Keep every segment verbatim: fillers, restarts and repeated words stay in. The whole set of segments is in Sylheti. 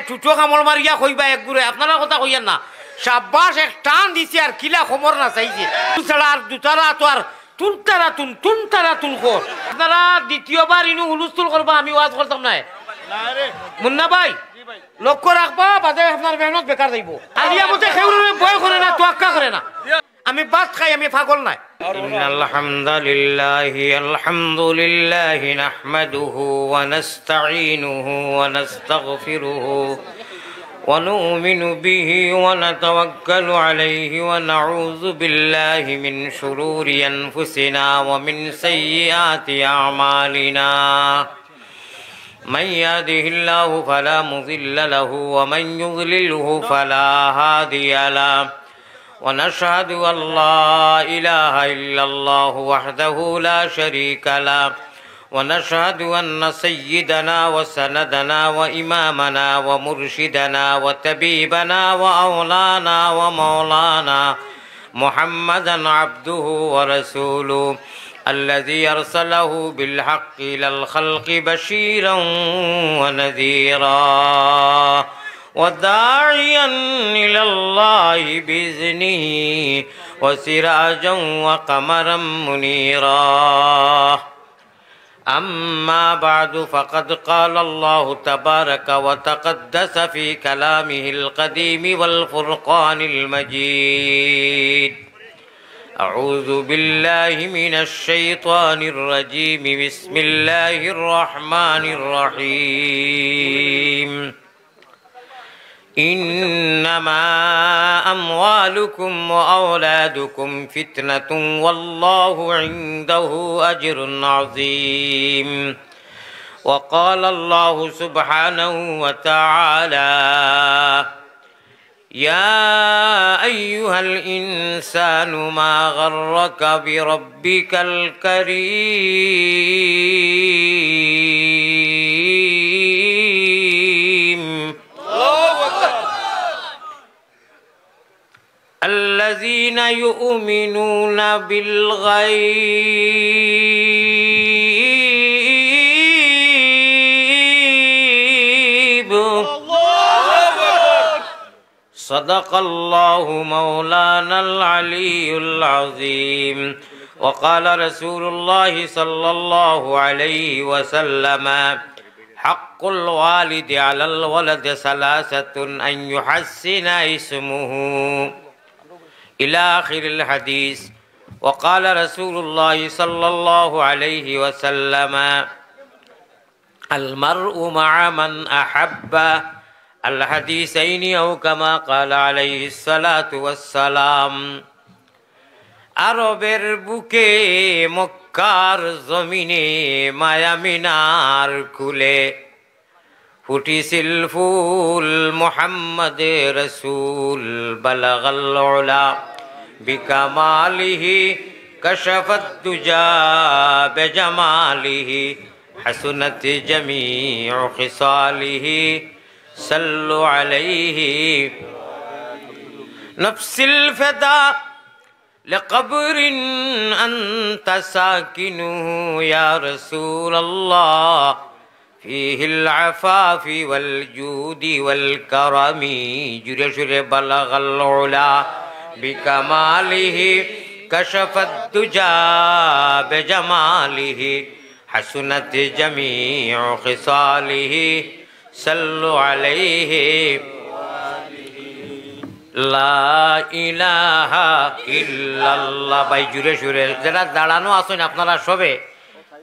ছোট কামড় মারিয়া কইবা এক গুড়ে, আপনারা কথা কইয়ার না। সাব্বাস, এক টান দিছে আর কিলা কোমর নাচাইছে। ছাড়া আর দুতারা তো আর তুনতারা তুন, তুনতারা তুন কর। আপনারা দ্বিতীয়বার ইনু হুলস্থুল করবা, আমি ওয়াজ করতাম না। মুন্না ভাই, লক্ষ্য রাখবা, বাদে আপনার মেহনত বেকার যাইব। আলিয়া মতে কেউরে ভয় করে না, তোয়াক্কা করে না। আমি ভাত খাই, আমি পাগল নায়। إن الحمد لله، الحمد لله نحمده ونستعينه ونستغفره ونؤمن به ونتوكل عليه ونعوذ بالله من شرور أنفسنا ومن سيئات أعمالنا. من يهده الله فلا مضل له ومن يضلله فلا هادي له. ونشهد أن لا إله إلا الله وحده لا شريك له. ونشهد أن سيدنا وسندنا وإمامنا ومرشدنا وطبيبنا وأولانا ومولانا محمدا عبده ورسوله الذي أرسله بالحق إلى الخلق بشيرا ونذيرا وداعيا إلى الله بإذنه وسراجا وقمرا منيرا. أما بعد، فقد قال الله تبارك وتقدس في كلامه القديم والفرقان المجيد. أعوذ بالله من الشيطان الرجيم. بسم الله الرحمن الرحيم. إنما أموالكم وأولادكم فتنة والله عنده أجر عظيم. وقال الله سبحانه وتعالى: يا أيها الإنسان ما غرك بربك الكريم. الذين يؤمنون بالغيب. صدق الله مولانا العلي العظيم. وقال رسول الله صلى الله عليه وسلم: حق الوالد على الولد ثلاثة: أن يحسن اسمه، إلى آخر الحديث. وقال رسول الله صلى الله عليه وسلم: المرء مع من أحب. الحديثين أو كما قال عليه الصلاة والسلام. আরবের বুকে মক্কার জমিনে মায়ামিনার কুলে ফুটিছিল ফুল মোহাম্মদ রসুল। بلغ العلا بكماله كشف الدجى بجماله حسنت جميع خصاله صلوا عليه. نفس الفدا لقبر أنت ساكنه يا رسول الله، فيه العفاف والجود والكرم. জুরে সুরে بلغ العلا بكماله كشف الدجى بجماله حسنت جميع خصاله صلوا عليه. لا إله إلا الله. ভাই, জুরে সুরে। যারা দাঁড়ানো আছইন, আপনারা সবে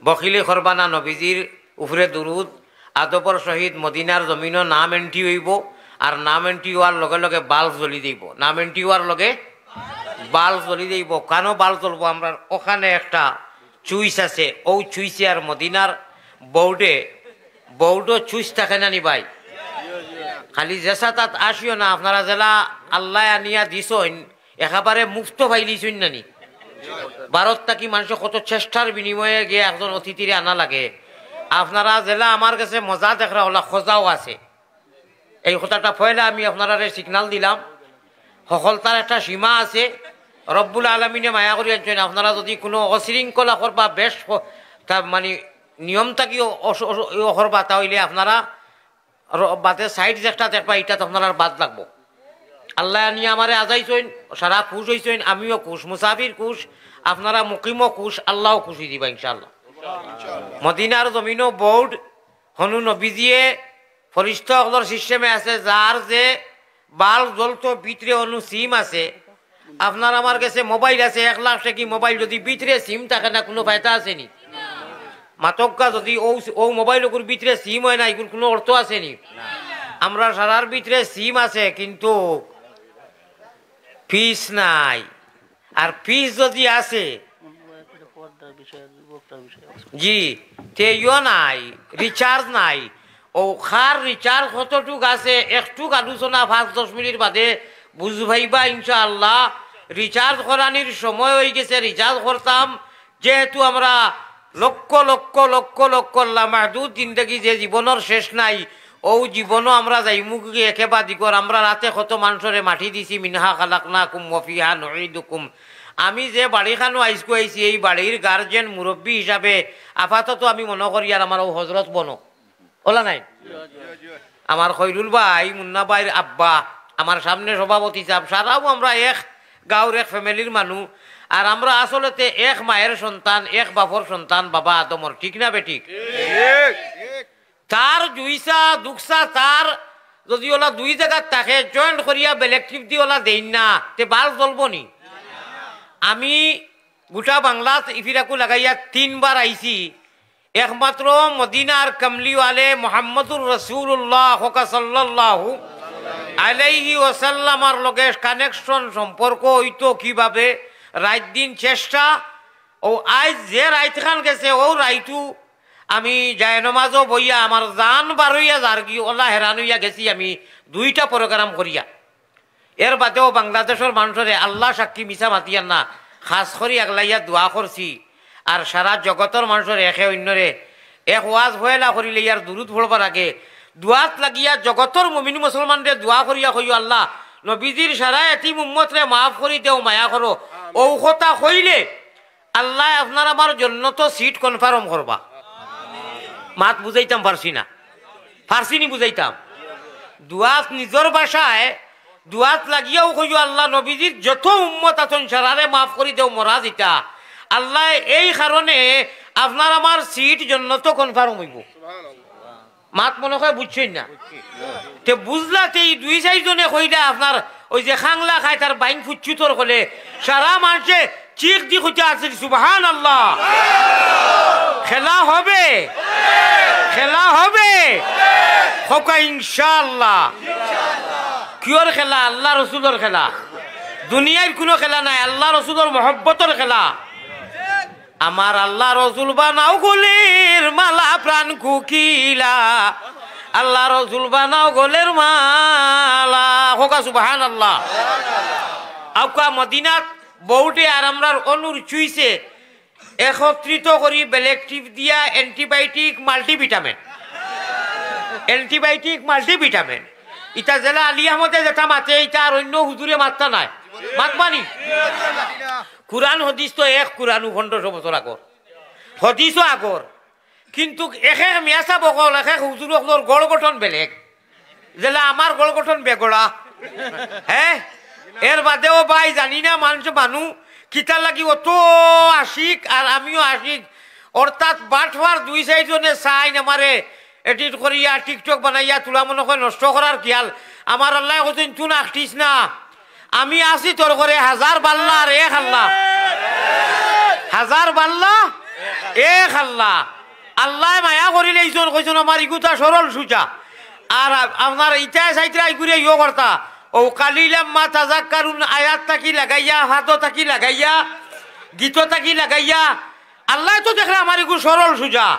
বখিলি করবা না। নবীজির উপরে দুরুদ, আদবর সহিত মদিনার জমিনও নাম entry অইবো, আর নাম entry অওয়ার লগে লগে bulb জ্বলি যাইবো। নাম entry অওয়ার লগে bulb জ্বলি যাইবো। কেনো bulb জ্বলবো? আমরার ওখানে একটা switch আছে, অউ switch-এ আর মদিনার board-এ, board-ও switch থাকে না নি ভাই? খালি যেছা তাত আসিও না, আপনারা যেলা আল্লায় আনিয়া দিছইন, একেবারে মুফতো পাইলিছইন না নি? ভারত থাকি মানষে কত চেষ্টার বিনিময়ে গিয়া একজন অতিথিরে আনা লাগে। আপনারা যেলা আমার গেছে মজা দেখরা, অলা খোজাও আছে। এই কথাটা পয়লা আমি আপনারারে signal দিলাম। হকলতার একটা সীমা আছে। রব্বুল আলামিনে মায়া করি আনছইন। আপনারা যদি কুনু অশৃঙ্খলা করবা, বেশ ক-, তা মানে নিয়ম থাকি অ-, অস-, অস-, ইয়ে করবা, তা অইলে আপনারা র-, বাদে সাইড যেটা দেখবা, ইটা তো আপনারার বাদ লাগবো। আল্লায় আনিয়া আমারে আজাইছইন, সারা খুশ অইছইন, আমিও খুশ, মুসাফির খুশ, আপনারা মুকিমও খুশ, আল্লাও খুশি দিবা ইনশাআল্লাহ। মদিনার জমিনও বোর্ড, হনু নবীজিয়ে ফরিস্তা অকলর সিস্টেমে আছে, যার যে বাল্ব জ্বলতো ভিতরে হনু সিম আছে, আপনার আমার গেছে মোবাইল আছে, এক লাখ টেকি মোবাইল, যদি ভিতরে সিম থাকে না, কুনু ফায়দা আছে নি? মাতক্কা যদি ও, ও মোবাইল ওগুর ভিতরে সিম অয় না, এগুর কুনু অর্থ আছে নি? আমরা সারার ভিতরে সিম আছে, কিন্তু পিস নাই। আর পিস যদি আছে, জি, তে ইয়ো নাই, রিচার্জ নাই। ও কার রিচার্জ কতটুক আছে, একটুক আলোচনা পাঁচ দশ মিনিট বাদে বুঝ পাইবা ইনশাআল্লাহ। রিচার্জ করানির সময় অইগেছে, রিচার্জ করতাম। যেহেতু আমরা লক্ষ লক্ষ লক্ষ লক্ষ লামাহদুদ জিন্দেগি, যে জীবনর শেষ নাই, অউ জীবনও আমরা যাইমুগি একেবাদিগর। আমরা রাতে কত মানষরে মাটি দিছি, মিনহা খালাকনাকুম ওয়া ফিহা নুঈদুকুম। আমি যে বাড়িখানো আইজকু আইছি, এই বাড়ির গার্জিয়ান মুরব্বি হিসাবে আপাতত আমি মনো করি আর আমার অউ হজরত বনো। অলা নায়? আমার খৈরুল ভাই, মুন্না ভাইর আব্বা, আমার সামনে সভাপতি সাব, সারাউ আমরা এক গাঁওর এক ফ্যামিলির মানু। আর আমরা আসলেতে এক মায়ের সন্তান, এক বাপর সন্তান, বাবা আদমর, ঠিক না বেঠিক? তার জুইছা দুকছা তার যদি অলা দুই জাগাত থাকে, জয়েন্ট করিয়া বেলেক টিপ দি অলা দেইন না, তে বাল্ব জ্বলবো নি? আমি গোটা বাংলাত ইফিরাকু লাগাইয়া তিনবার আইছি। একমাত্র মদিনার কামলিওয়ালে মুহাম্মদুর রাসূলুল্লাহ কউক্কা সাল্লাল্লাহু আলাইহি ওয়াসাল্লামর লগে কানেকশন, সম্পর্ক অইতো কিভাবে? রাইত দিন চেষ্টা। অউ আইজ যে রাইতখান গেছে, অউ রাইতু আমি জায়নমাজো বইয়া আমার জান বারইয়া যারগি, অলা হেরান অইয়া গেছি আমি দুইটা প্রোগ্রাম করিয়া। এর বাদেও বাংলাদেশর মানষরে আল্লা সাক্ষী মিছা মাতিয়ার না, খাছ করি আগলাইয়া দোয়া করছি। আর সারা জগতর মানষরে একে অইন্যরে এক ওয়াজ ফয়লা করিলে ইয়ার দুরুদ পড়বার আগে দোয়াত লাগিয়া জগতর মুমিন মুসলমানরে দোয়া করিয়া কইও, "আল্লা, নবীজির সারা এতিম উম্মতরে মাফ করি দেও, মায়া করো।" অউ কথা কইলে আল্লায় আপনার আমার জন্নতো সিট কনফার্ম করবা। মাত বুঝাইতাম পারছি না, পারছি নি বুঝাইতাম? দোয়াত নিজর ভাষায় দোয়াত লাগিয়াও কইও, "আল্লা, নবীজির যত উম্মত আছইন সারারে মাফ করি দেও, মরা যিতা।" আল্লায় এই কারণে আপনার আমার সিট জন্নতো কনফার্ম অইবো। মাত মনো কয় বুঝছইন না। তে বুঝলা, তে ই দুই চাইরজনে কইলা আপনার অউ যে খাংলা খায় তার বাইন ফুচ্ছুতর কলে, সারা মানষে চিক দি কইতা আছে, "সুবহানাল্লাহ।" খেলা হবে, খেলা হবে। কউক্কা ইনশাআল্লাহ। কিওর খেলা? আল্লা রসুলর খেলা। দুনিয়ার কুনু খেলা নায়, আল্লা রসুলর মহব্বতর খেলা। আমার আল্লা রসুল বানাও গলের মালা প্রাণ কুকিলা, আল্লা রসুল বানাও গলের মালা। কউক্কা সুবহানাল্লাহ। আউক্কা মদিনাত বউটে আর আমরার অনুর চুইছে একত্রিত করি বেলেক টিপ দিয়া অ্যান্টিবায়োটিক মাল্টিভিটামিন, অ্যান্টিবায়োটিক মাল্টিভিটামিন। ইতা যেলা আলী আহমদে যেটা মাতে, ইতা আর অইন্য হুজুরে মাততা নায়, মাতবা নি? কুরআন হদিস তো এক কুরআনু পনরোশো বছর আগর। হদিসও আগর। কিন্তু এক এক মিয়াসাব অকল, এক এক হুজুর অকলর গড় গঠন বেলেগ। যেলা আমার গড় গঠন বেগড়া। হে? এর বাদেও ভাই জানি না মানষে মানু কিতার লাগি অত আশিক আর আমিও আশিক। অর্থাৎ বাটপার দুই চাইরজনে চাইন আমারে edit করিয়া, TikTok বানাইয়া তুলা মনো কয় নষ্ট করার খিয়াল। আমার আল্লায় কইছইন, "তুন আখটিস না, আমি আছি তোর ঘরে হাজার বাল্লা আর এক আল্লা।" হাজার বাল্লা, এক আল্লা। আল্লায় মায়া করিলাইছইন, কইছইন, "আমার ইগুতা সরল সুজা।" আর আ-, আপনার ইতায় চাইতরা ইগুরে ইয়ো করতা। অউ কালিলাম্মা তাজাক্কারুন আয়াত থাকি লাগাইয়া, ফাদো থাকি লাগাইয়া, গীত থাকি লাগাইয়া, আল্লায় তো দেখরা আমার ইগু সরল সুজা।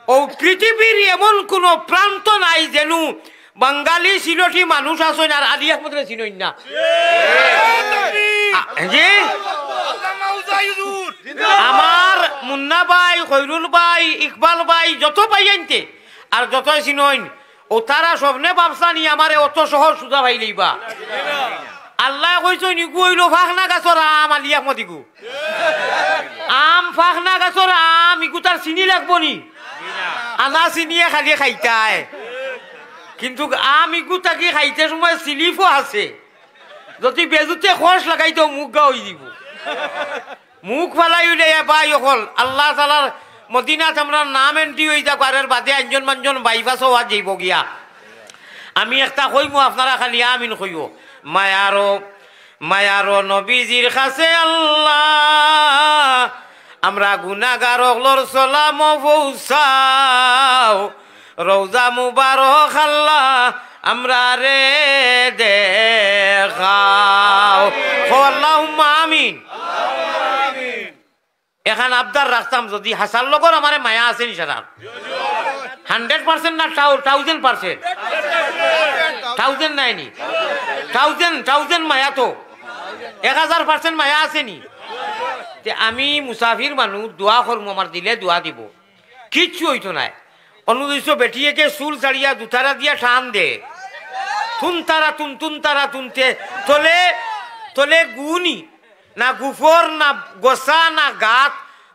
অউ পৃথিবীর এমন কুনু প্রান্ত নাই যেনু বাঙালি সিলটি মানুষ আছইন আর আলী আহমদরে চিনইন না। আ, জি? আমার মুন্না ভাই, খৈরুল ভাই, ইকবাল ভাই, যত ভাইয়াইন্তে আর যতয় চিনইন, অউ তারা সবনে ভাবছইন নি আমারে অত সহজ সুজা পাইলাইবা। আল্লায় কইছইন, "ইগু অইলো ফাখনা গাছর আম, আলী আহমদ ইগু।" আম ফাখনা গাছর আম, ইগুতার চিনি লাগবো নি? আনা চিনিয়ে খালি খাইতায়। কিন্তু আম ইগু থাকি খাইতে সময় স্লিপও আছে। যদি বেজুতে খস লাগাইতো, মুখ গা অই দিব। মুখ ফালাই উঠে, এ ভাই অকল, আল্লাহ তাআলার মদিনাত আমরার নাম এন্ট্রি অই যাক, আর এর বাদে আঞ্জন মাঞ্জন বাইপাস অওয়া যাইব গিয়া। আমি একটা কইমু, আপনারা খালি আমিন কইও। মায়ারো, মায়ারো নবীজির কাছে আল্লাহ, আমরা গুনাগার অকলর সালাম পৌঁছাও। রওজা মুবারক আল্লাহ, আমরারে দেখাও। কও আল্লাহুম্মা আমিন। এখান আবদার রাখতাম, যদি হাসার লগর আমারে মায়া আছে নি সারার? হান্ড্রেড পার্সেন্ট না থাউজেন্ড পার্সেন্ট? থাউজেন্ড নাই নি? থাউজেন্ড, থাউজেন্ড মায়া তো। এক হাজার পার্সেন্ট মায়া আছে নি? তে আমি মুসাফির মানুষ, দোয়া করমু, আমার দিলে দোয়া দিব। কিচ্ছু অইতো নায়। অনুদিত বেটিয়েকে চুল ছাড়িয়া দুতারা দিয়া টান দে। তুনতারা তুন, তুনতারা তুনতে। তলে, তলে গুনি। না গুফর, না গোসা, না গাত।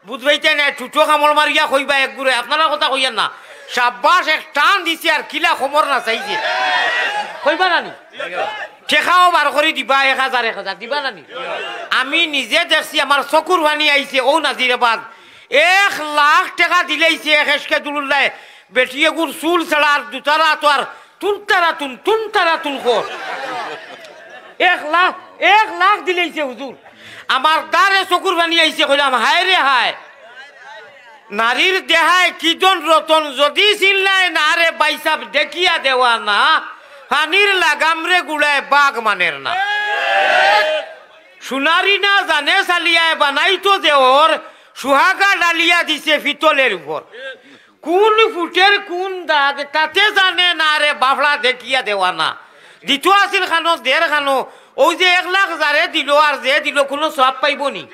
বুঝবাইতে নাই, ঠুটো কামড় মারিয়া কইবা এক গুড়ে। আপনারা কথা কইয়ার না। সাব্বাস, এক টান দিছে আর কিলা কোমর নাচাইছে। কইবা না নি? টেকাও বার করি দিবা, এক হাজার, এক হাজার। দিবা না নি? আমি নিজে দেখছি, আমার চকুর পানি আইছে, ও নাজিরাবাদ। এক লাখ টেকা দিলাইছে এক এশকে দুলুল্লায়, বেটিয়েগুর চুল ছাড়া আর দুতারা তো আর তুনতারা তুন, তুনতারা তুন কর। এক লাখ, এক লাখ দিলাইছে হুজুর। আমার দারে চকুর পানি আইছে, কইলাম, হায় রে হায়। নারীর দেহায় কি ধন রতন, যদি চিনলায় না রে বাইসাব দেখিয়া দেওয়া না, পানির লাগামরে গুড়ায় বাঘ মানের না। সোনারি না জানে চালিয়ায় বানাইতো দেওর, সুহাগা ডালিয়া দিছে পিতলের উপর। কোন ফুটের কোন দাগ তাতে জানে না রে, বাফড়া দেখিয়া দেওয়া না। দিত আছিল খানো, দের খানো, ওই যে এক লাখ যারে দিল আর যে দিল, কোনো সওয়াব পাইব নি?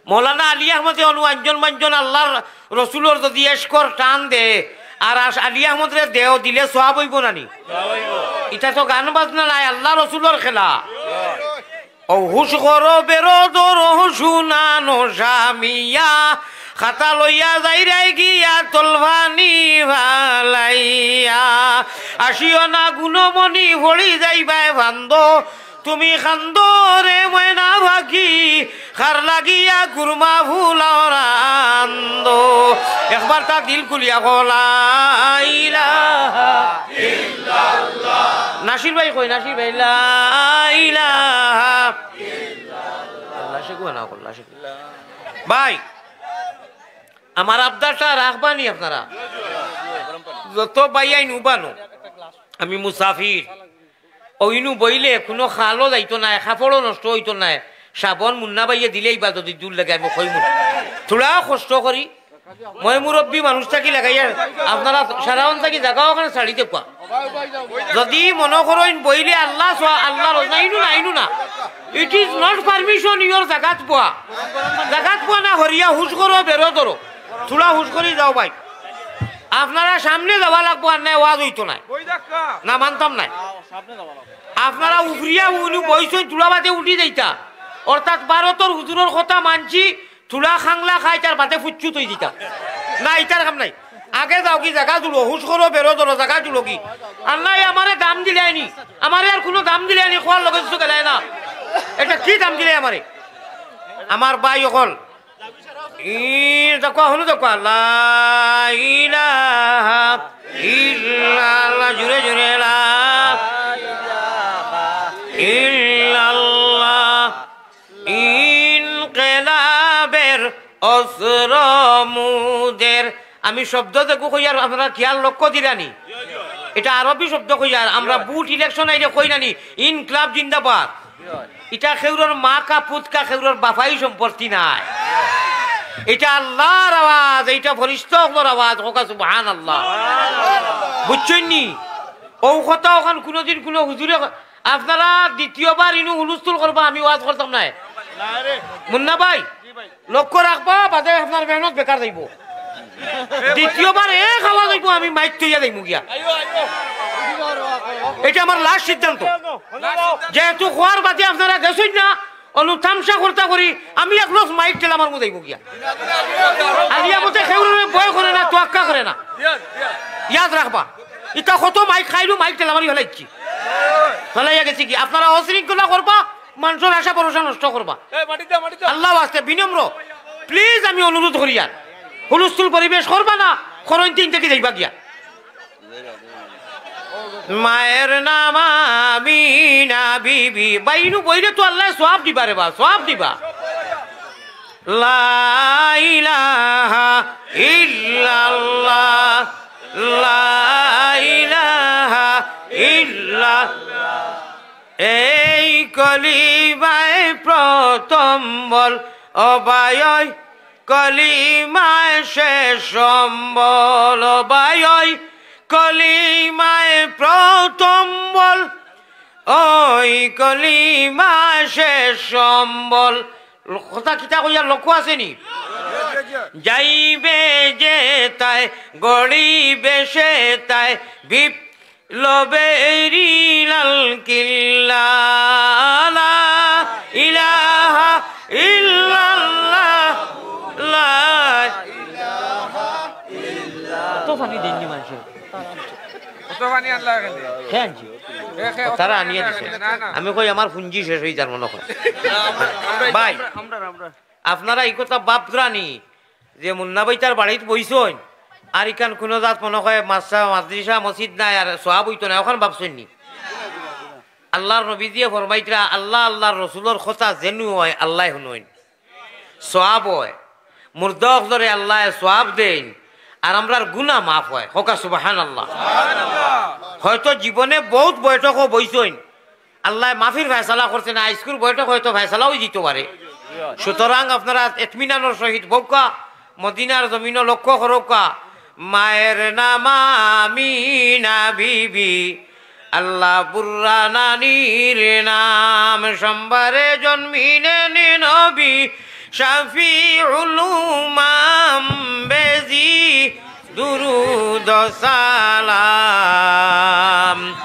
মৌলানা আলী আহমদে অনু আঞ্জন মাঞ্জন আল্লাহর রসুলর যদি এশকর টান দে, আর আশ-, আলী আহমদরে দেও, দিলে সওয়াব অইব না নি? ইটা তো গান বাজনা নাই, আল্লাহ রসুলর খেলা। ও হুশ করো বেরো ধরো হুশুনানো জামিয়া, খাতা লইয়া যাইরাই গিয়া তলফানি ফালাইয়া। আসিও না গুণমণি ফড়ি যাইবায় ফান্দো, তুমি খান্দো রে ময়না পাখি, খার লাগিয়া গুরমা ফুলাও রান্দো। একবার তা দিল খুলিয়া কও, লা ইলাহা ইল্লাল্লাহ। নাসির ভাই কই, নাসির ভাই, লা ইলাহা ইল্লাল্লাহ। আল্লাহ শেখু না, আল্লাহ শেখু। ভাই, আমার আবদারটা রাখবা নি আপনারা? যত ভাই আইন উবানো, আমি মুসাফির। অইনু বইলে কোনো খালও যাইতো নায়, কাপড়ও নষ্ট অইতো নায়। সাবন মুন্না ভাইয়ে দিলেই বা যদি দূর লাগে আমি কইমু না। থুড়া কষ্ট করি, মই মুরব্বী মানুষ থাকি লাগাইয়া আপনারা সারাওয়ান থাকি জাগা ওখানে ছাড়ি দেবা। যদি মনো করইন বইলে আল্লাহ সওয়া-, আল্লাহ রজা ইনু না, ইনু না। It is not permission, your জাগাত বওয়া। জাগাত বওয়া না হরিয়া হুশ করো, বেরো ধরো। থুড়া হুশ করি যাও ভাই। আপনারা সামনে যাওয়া লাগবো, আর নাই ওয়াজ অইতো নায়। না, মানতাম নায়। আপনারা উফরিয়া উনি বইছইন, তুলা বাদে উঠি যাইতা। অর্থাৎ ভারতর হুজুরর কথা মানছি, তুলা খাংলা খাই, তার বাদে ফুচ্ছুত অই দিতা। না, ইতার কাম নাই। আগে যাও কি জাগা জুড়ো, হুশ করো, বেরো ধরো, জাগা জুড়ো কি। আর নাই আমারে দাম দিলে আইনি, আমারে আর কোনো দাম দিলে আইনি, খোয়ার লগে কিছু গেলায় না। এটা কি দাম দিলে আমারে? আমার ভাই অকল, ই, দেখো, হুনো দেখো, লা ইলাহা ইল্লাল্লাহ, জুরে জুরে লা ইলাহা ইল্লাল্লাহ। ইনকিলাবের অস্ত্র মুদের। আমি শব্দ দেখো কইয়ার, আপনারা খেয়াল লক্ষ্য দিলানি? এটা আরবি শব্দ কইয়ার, আমরা ভোট ইলেকশন আইলে কই নানি, ইনকিলাব জিন্দাবাদ। ইটা খেউরর মা কা পুত কা, খেউরর বাফাই সম্পত্তি নায়। ইটা আল্লাহর আওয়াজ, ইটা ফরিস্তা অকলর আওয়াজ, কওকা সুবহানাল্লাহ। বুঝছইন নি? অউ কথা অখান কুনুদিন কুনু হুজুরে ক-, আপনারা দ্বিতীয়বার ইনু হুলস্থুল করবা, আমি ওয়াজ করতাম নায়। মুন্না ভাই, লক্ষ্য রাখবা, বাদে আপনার মেহনত বেকার যাইবো। দ্বিতীয়বার এক আওয়াজ অইবো, আমি মাইক থইয়া যাইমু গিয়া। ইটা আমার লাস্ট সিদ্ধান্ত। যেহেতু খোয়ার বাদে আপনারা গেছইন না, অনু তামশা করতা করি, আমি এক লস মাইক ঠেলা মারমু যাইমু গিয়া। আলিয়া মতে খেউররে ভয় করে না, তোয়াক্কা করে না। ইয়াদ রাখবা। ইতা কত মাইক খাইলু, মাইক ঠেলা মারি ফালাইছি, ফালাইয়া গেছি গি। আপনারা অশৃঙ্খলা করবা, মানষর আশা ভরসা নষ্ট করবা। আল্লাহ ওয়াস্তে বিনম্র, please, আমি অনুরোধ করিয়ার, হুলস্থুল পরিবেশ করবা না, করইন তিন থাকি যাইবা গিয়া। মায়ের নাম আমিনা বিবি। বাইনু বইলে তো আল্লায় সওয়াব দিবা রে বা, সওয়াব দিবা। লা ইলাহা ইল্লাল্লাহ, লা ইলাহা ইল্লাল্লাহ। এই কলিমায় প্রথম বল, ও ভাই, ওই কলিমায় শেষ সম্বল, ও ভাই, ওই কলিমায় প্রথম বল, ওই কলিমায় শেষ সম্বল। কথা কিতা কইয়া লক্ষ্য আছে নি? যাইবে যেতায়, গড়িবে সেতায়, বিপ- লবেরি লাল কিল্লা, লা ইলাহা ইল্লাল্লাহ, লা ইলাহা ইল্লাল্লাহ। কত পানি দেননি মানষে? কত পানি আনলা এখানে? হে আনছি। হে, হে, তারা আনিয়া দিছে। না, না। আমি কই, আমার পুঞ্জি শেষ অই যার মনো কয়। না, আমরা, আমরা, ভাই, আমরা, আমরা, আমরা। আপনারা ই কথা ভাবরা নি যে মুন্না ভাই তার বাড়িত বইছইন, আর ইখান কুনু জাত মনো কয় মাদ্রাসা, মাদ্রাসা, মসজিদ নাই, আর সওয়াব অইতো নায়, অখান ভাবছইন নি? আল্লার নবীজিয়ে ফরমাইতরা, আল্লা, আল্লার রসুলর কথা যেনু অয়, আল্লায় হুনইন, সওয়াব অয়, মুর্দা অকলরে আল্লায় সওয়াব দেইন, আর আমরার গুনা মাফ অয়। কউক্কা সুবহানাল্লাহ। হয়তো জীবনে বউত বৈঠকো বইছইন, আল্লায় মাফির ফয়সালা করছে না, আইজকুর বৈঠক হয়তো ফয়সালা অই যিতো পারে। সুতরাং আপনারা ইতমিনানর সহিত বউক্কা, মদিনার জমিনো লক্ষ্য করউক্কা, মায়ের নাম আমিনা বিবি, আল্লা বুররা নানির নাম, সোমবারে জন্মিলেন নবী, শাফিউল উমাম বেজি দুরুদ সালাম।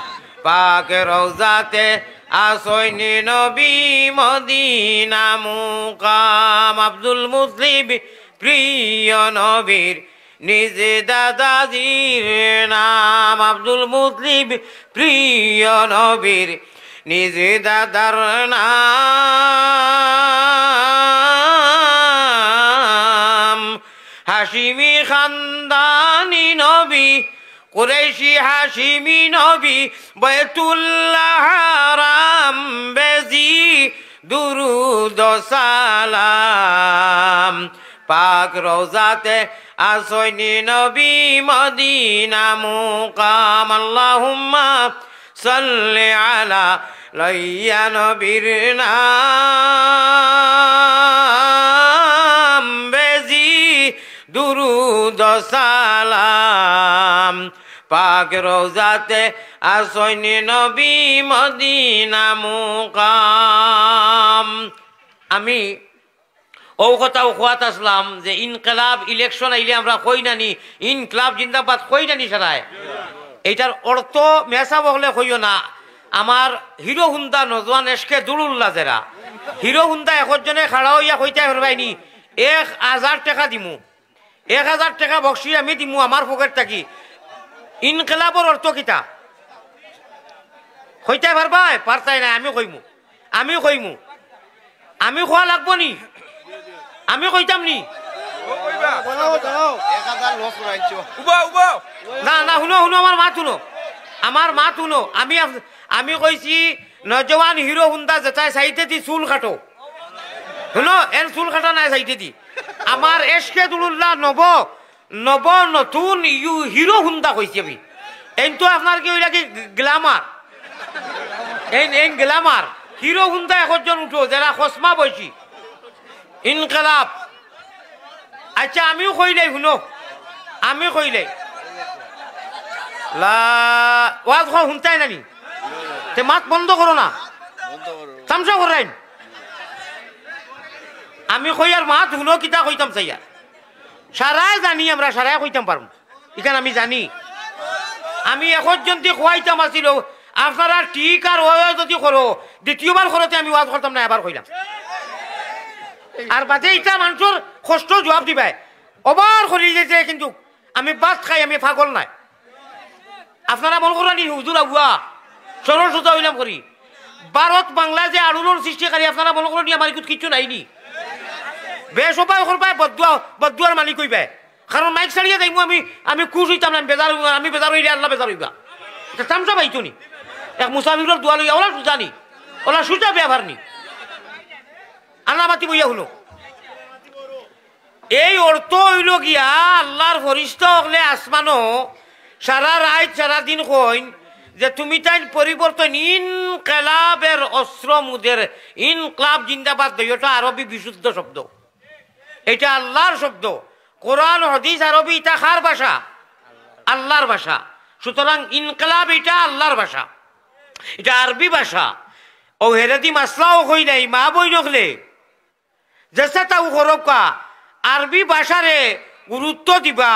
পাক রওজাতে আছইন নবী মদিনা মুকাম। আব্দুল মুতলিব প্রিয় নবীর নিজ দাদাজির নাম। আব্দুল মুতলিব প্রিয় নবীর নিজ দাদার নাম। হাশিমি খানদানি নবী, কুরাইশি হাশিমি নবী, বায়তুল্লাহ হারাম বেজি দুরুদ সালাম। পাক রওজাতে আছইন নবী মদিনা মুকাম। আল্লাহুম্মা সাল্লি আলা লইয়া নবীর নাম বেজি দুরুদ সালাম। পাক রওজাতে আছইন নবী মদিনা মুকাম। আমি অউ কথাউ কওয়াত আছলাম যে ইনকিলাব, election আইলে আমরা কই না নি, ইনকিলাব জিন্দাবাদ কই না নি সারায়? এইটার অর্থ মেসাব অকলে কইও না, আমার হিরো হুন্দা নওজোয়ান এশকে দুরুল্লা যেরা, হিরো হুন্দা একজনে খাড়া অইয়া কইতায় পারবায় নি, এক হাজার টেকা দিমু, এক হাজার টেকা বকশিশ আমি দিমু আমার পকেট থাকি। ইনকিলাবর অর্থ কিতা? কইতায় পারবায়? পারতায় নায়, আমি কইমু। আমি কইমু। আমি কওয়া লাগবো নি? আমি কইতাম নি? উবা, উবা। না, না, হুনো, হুনো, আমার মাত হুনো। আমার মাত হুনো। আমি আপ-, আমি কইছি, নওজোয়ান হিরো হুন্দা যেতায় সাইডেদি চুল কাটো। হুনো, এন চুল কাটা নায় সাইডেদি। আমার এশকে দুরুল্লা নব নব নতুন ইউ হিরো হুন্দা কইছি আমি। এইন তো আপনার কি অইলা কি গ্ল্যামার? এইন, এইন গ্ল্যামার। হিরো হুন্দা একজন উঠো, যেরা চশমা বইছি। ইনকিলাব। আচ্ছা, আমিও কইলাই, হুনো। আমি কইলাই। লা, ওয়াজ কও হুনতায় না নি? তে মাত বন্ধ করো না। তামশা কররায়নি। আমি কইয়ার মাত হুনো, কিতা কইতাম চাইয়ার। সারায় জানি আমরা, সারায় কইতাম পারমু। ইখান আমি জানি। আমি একজনদি কওয়াইতাম আছিল, আপনারা ঠিক আর অয় অয় যুদি করো, দ্বিতীয়বার করতে আমি ওয়াজ করতাম না, এবার কইলাম। আর বাদে ইতা মানষর কষ্ট জুয়াব দিবায়। ওভার করি যেতে কিন্তু আমি ভাত খাই, আমি পাগল নায়। আপনারা মনো কররা নি হুজুর আগুয়া, সরল সোজা অইলাম করি। ভারত বাংলা যে আড়ুরর সৃষ্টিকারী, আপনারা মনো কররা নি আমার ইগুত কিচ্ছু নাই নি? বেসবায় করবায় বদদুয়া, বদদুয়ার মালিক অইবায়। কারণ মাইক ছাড়িয়া যাইমু আমি, আমি খুশ অইতাম না, আমি বেজার অইমু, আমি বেজার অইলে আল্লাহ বেজার অইবা। ইটা তামশা পাইতো নি? এক মুসাফিরর দোয়া লইয়া, ওলা সুজা নি, ওলা সুজা ব্যাপার নি। আল্লাহ মাতি বইয়া হুনো। এই অর্থ অইলো গিয়া আল্লাহর ফরিস্তা অকলে আসমানো সারা রাইত সারা দিন কইন যে তুমি তাইন পরিবর্তন, ইনকিলাবের অস্ত্র মুদের, ইনকিলাব জিন্দাবাদ, দুইটা আরবি বিশুদ্ধ শব্দ। এটা আল্লাহর শব্দ। কোরআন, হাদিস, আরবি, ইটা কার ভাষা? আল্লাহর ভাষা। সুতরাং ইনকিলাব ইটা আল্লাহর ভাষা, ইটা আরবি ভাষা। অউ হেরেদি মাসলাও কই নাই, মা বইন অকলে। যেছা তাও করউক্কা, আরবি ভাষারে গুরুত্ব দিবা,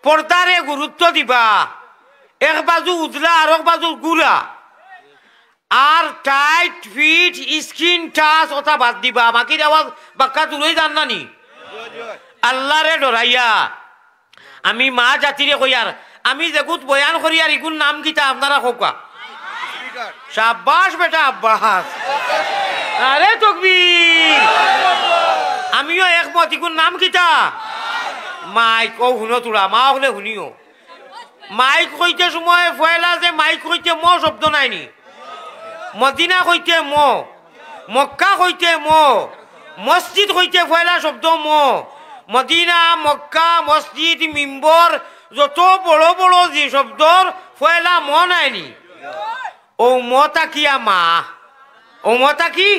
পর্দারে গুরুত্ব দিবা। এক বাজু উজলা, আর এক বাজু গুরা। আর টাইট ফিট, স্কিন টাচ, ওটা বাদ দিবা। বাকির আওয়াজ বাক্কা দূরই যার না নি? আল্লাহরে ডরাইয়া। আমি মা জাতিরে কইয়ার, আমি যেগুত বয়ান করিয়ার, ইগুর নাম কিতা আপনারা কউক্কা? সাব্বাস বেটা আব্বাস। আরে তকবীর। আমিও একমত, ইগুর নাম কিতা? মাইক। অউ হুনো থুড়া, মা অকলে হুনিও। মাইক কইতে সময় পয়লা যে মাইক কইতে ম শব্দ নাই নি? মদিনা কইতে ম, মক্কা কইতে ম, মসজিদ কইতে পয়লা শব্দ ম। মদিনা, মক্কা, মসজিদ, মিম্বর, যত বড় বড় যে শব্দর পয়লা ম নাই নি? অউ ম থাকিয়া মা, অউ ম থাকি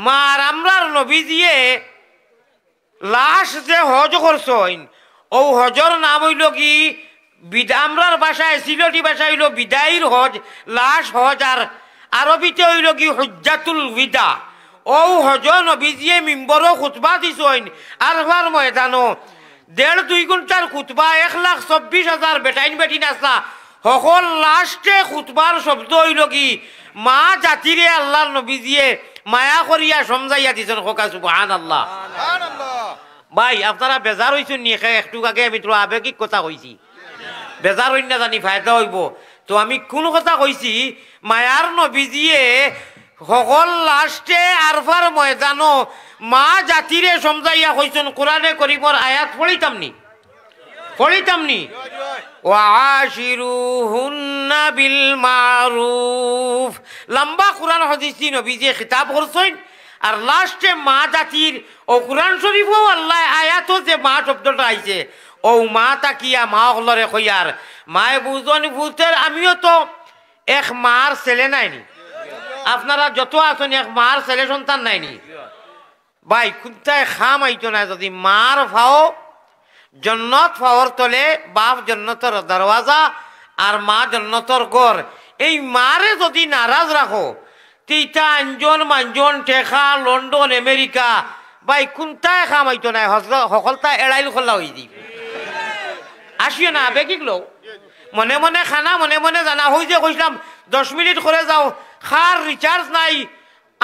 মা। আর আমরার নবীজিয়ে লাশ যে হজ করছইন, অউ হজর নাম অইলো কি বিদা-, আমরার ভাষায়, সিলটি ভাষায় অইলো বিদায়ীর হজ, লাশ হজ, আর আরবিতে অইলো কি হজ্জাতুল বিদা। অউ হজ নবীজিয়ে মিম্বরো খুতবা দিছইন আরফার ময়দানো। দেড় দুই ঘন্টার খুতবা, এক লাখ চব্বিশ হাজার বেটাইন বেটিন আছলা, হকল লাস্টে খুতবার শব্দ অইলো কি, মা জাতিরে আল্লাহর নবীজিয়ে মায়া করিয়া সমঝাইয়া দিছইন। কউক্কা সুবহানাল্লাহ। ভাই, আপনারা বেজার অইছইন নি? খে-, একটুক আগে আমি থুড়া আবেগিক কথা কইছি, বেজার অইন না জানি ফায়দা অইবো। তো আমি কুন কথা কইছি? মায়ার নবীজিয়ে হকল লাস্টে আরফার ময়দানো মা জাতিরে সমঝাইয়া কইছইন, কোরআনে করিমর আয়াত পড়িতাম নি? পড়িতাম নি? ওয়া আশিরুহুন্না বিল মারুফ। লম্বা কোরআন হাদিস দি নবীজিয়ে খিতাব করছইন, আর লাস্টে মা জাতির অউ কোরআন শরীফো আল্লায় আয়াতো যে মা শব্দটা আইছে, অউ মা থাকিয়া মা অকলরে কইয়ার, মায়ে বুঝইন পুতের, আমিও তো এক মার ছেলে নায় নি? আপনারা যত আছইন এক মার ছেলে সন্তান নায় নি? ভাই, কুন্তায় কাম আইতো নায় যুদি মার পাও জন্নত পাওর তলে, বাপ জন্নতর দরওয়াজা, আর মা জন্নতর ঘর। এই মারে যুদি নারাজ রাখো, তে ইতা আঞ্জন মাঞ্জন, টেকা, লন্ডন, আমেরিকা, ভাই, কুন্তায় কাম আইতো নায়, হকলতা এড়াইল খোলা অইযিবো। আসিও না, বেগিক লও। মনে মনে খানা, মনে মনে জানা। হউ যে কইছলাম, দশ মিনিট করে যাও, কার recharge নাই,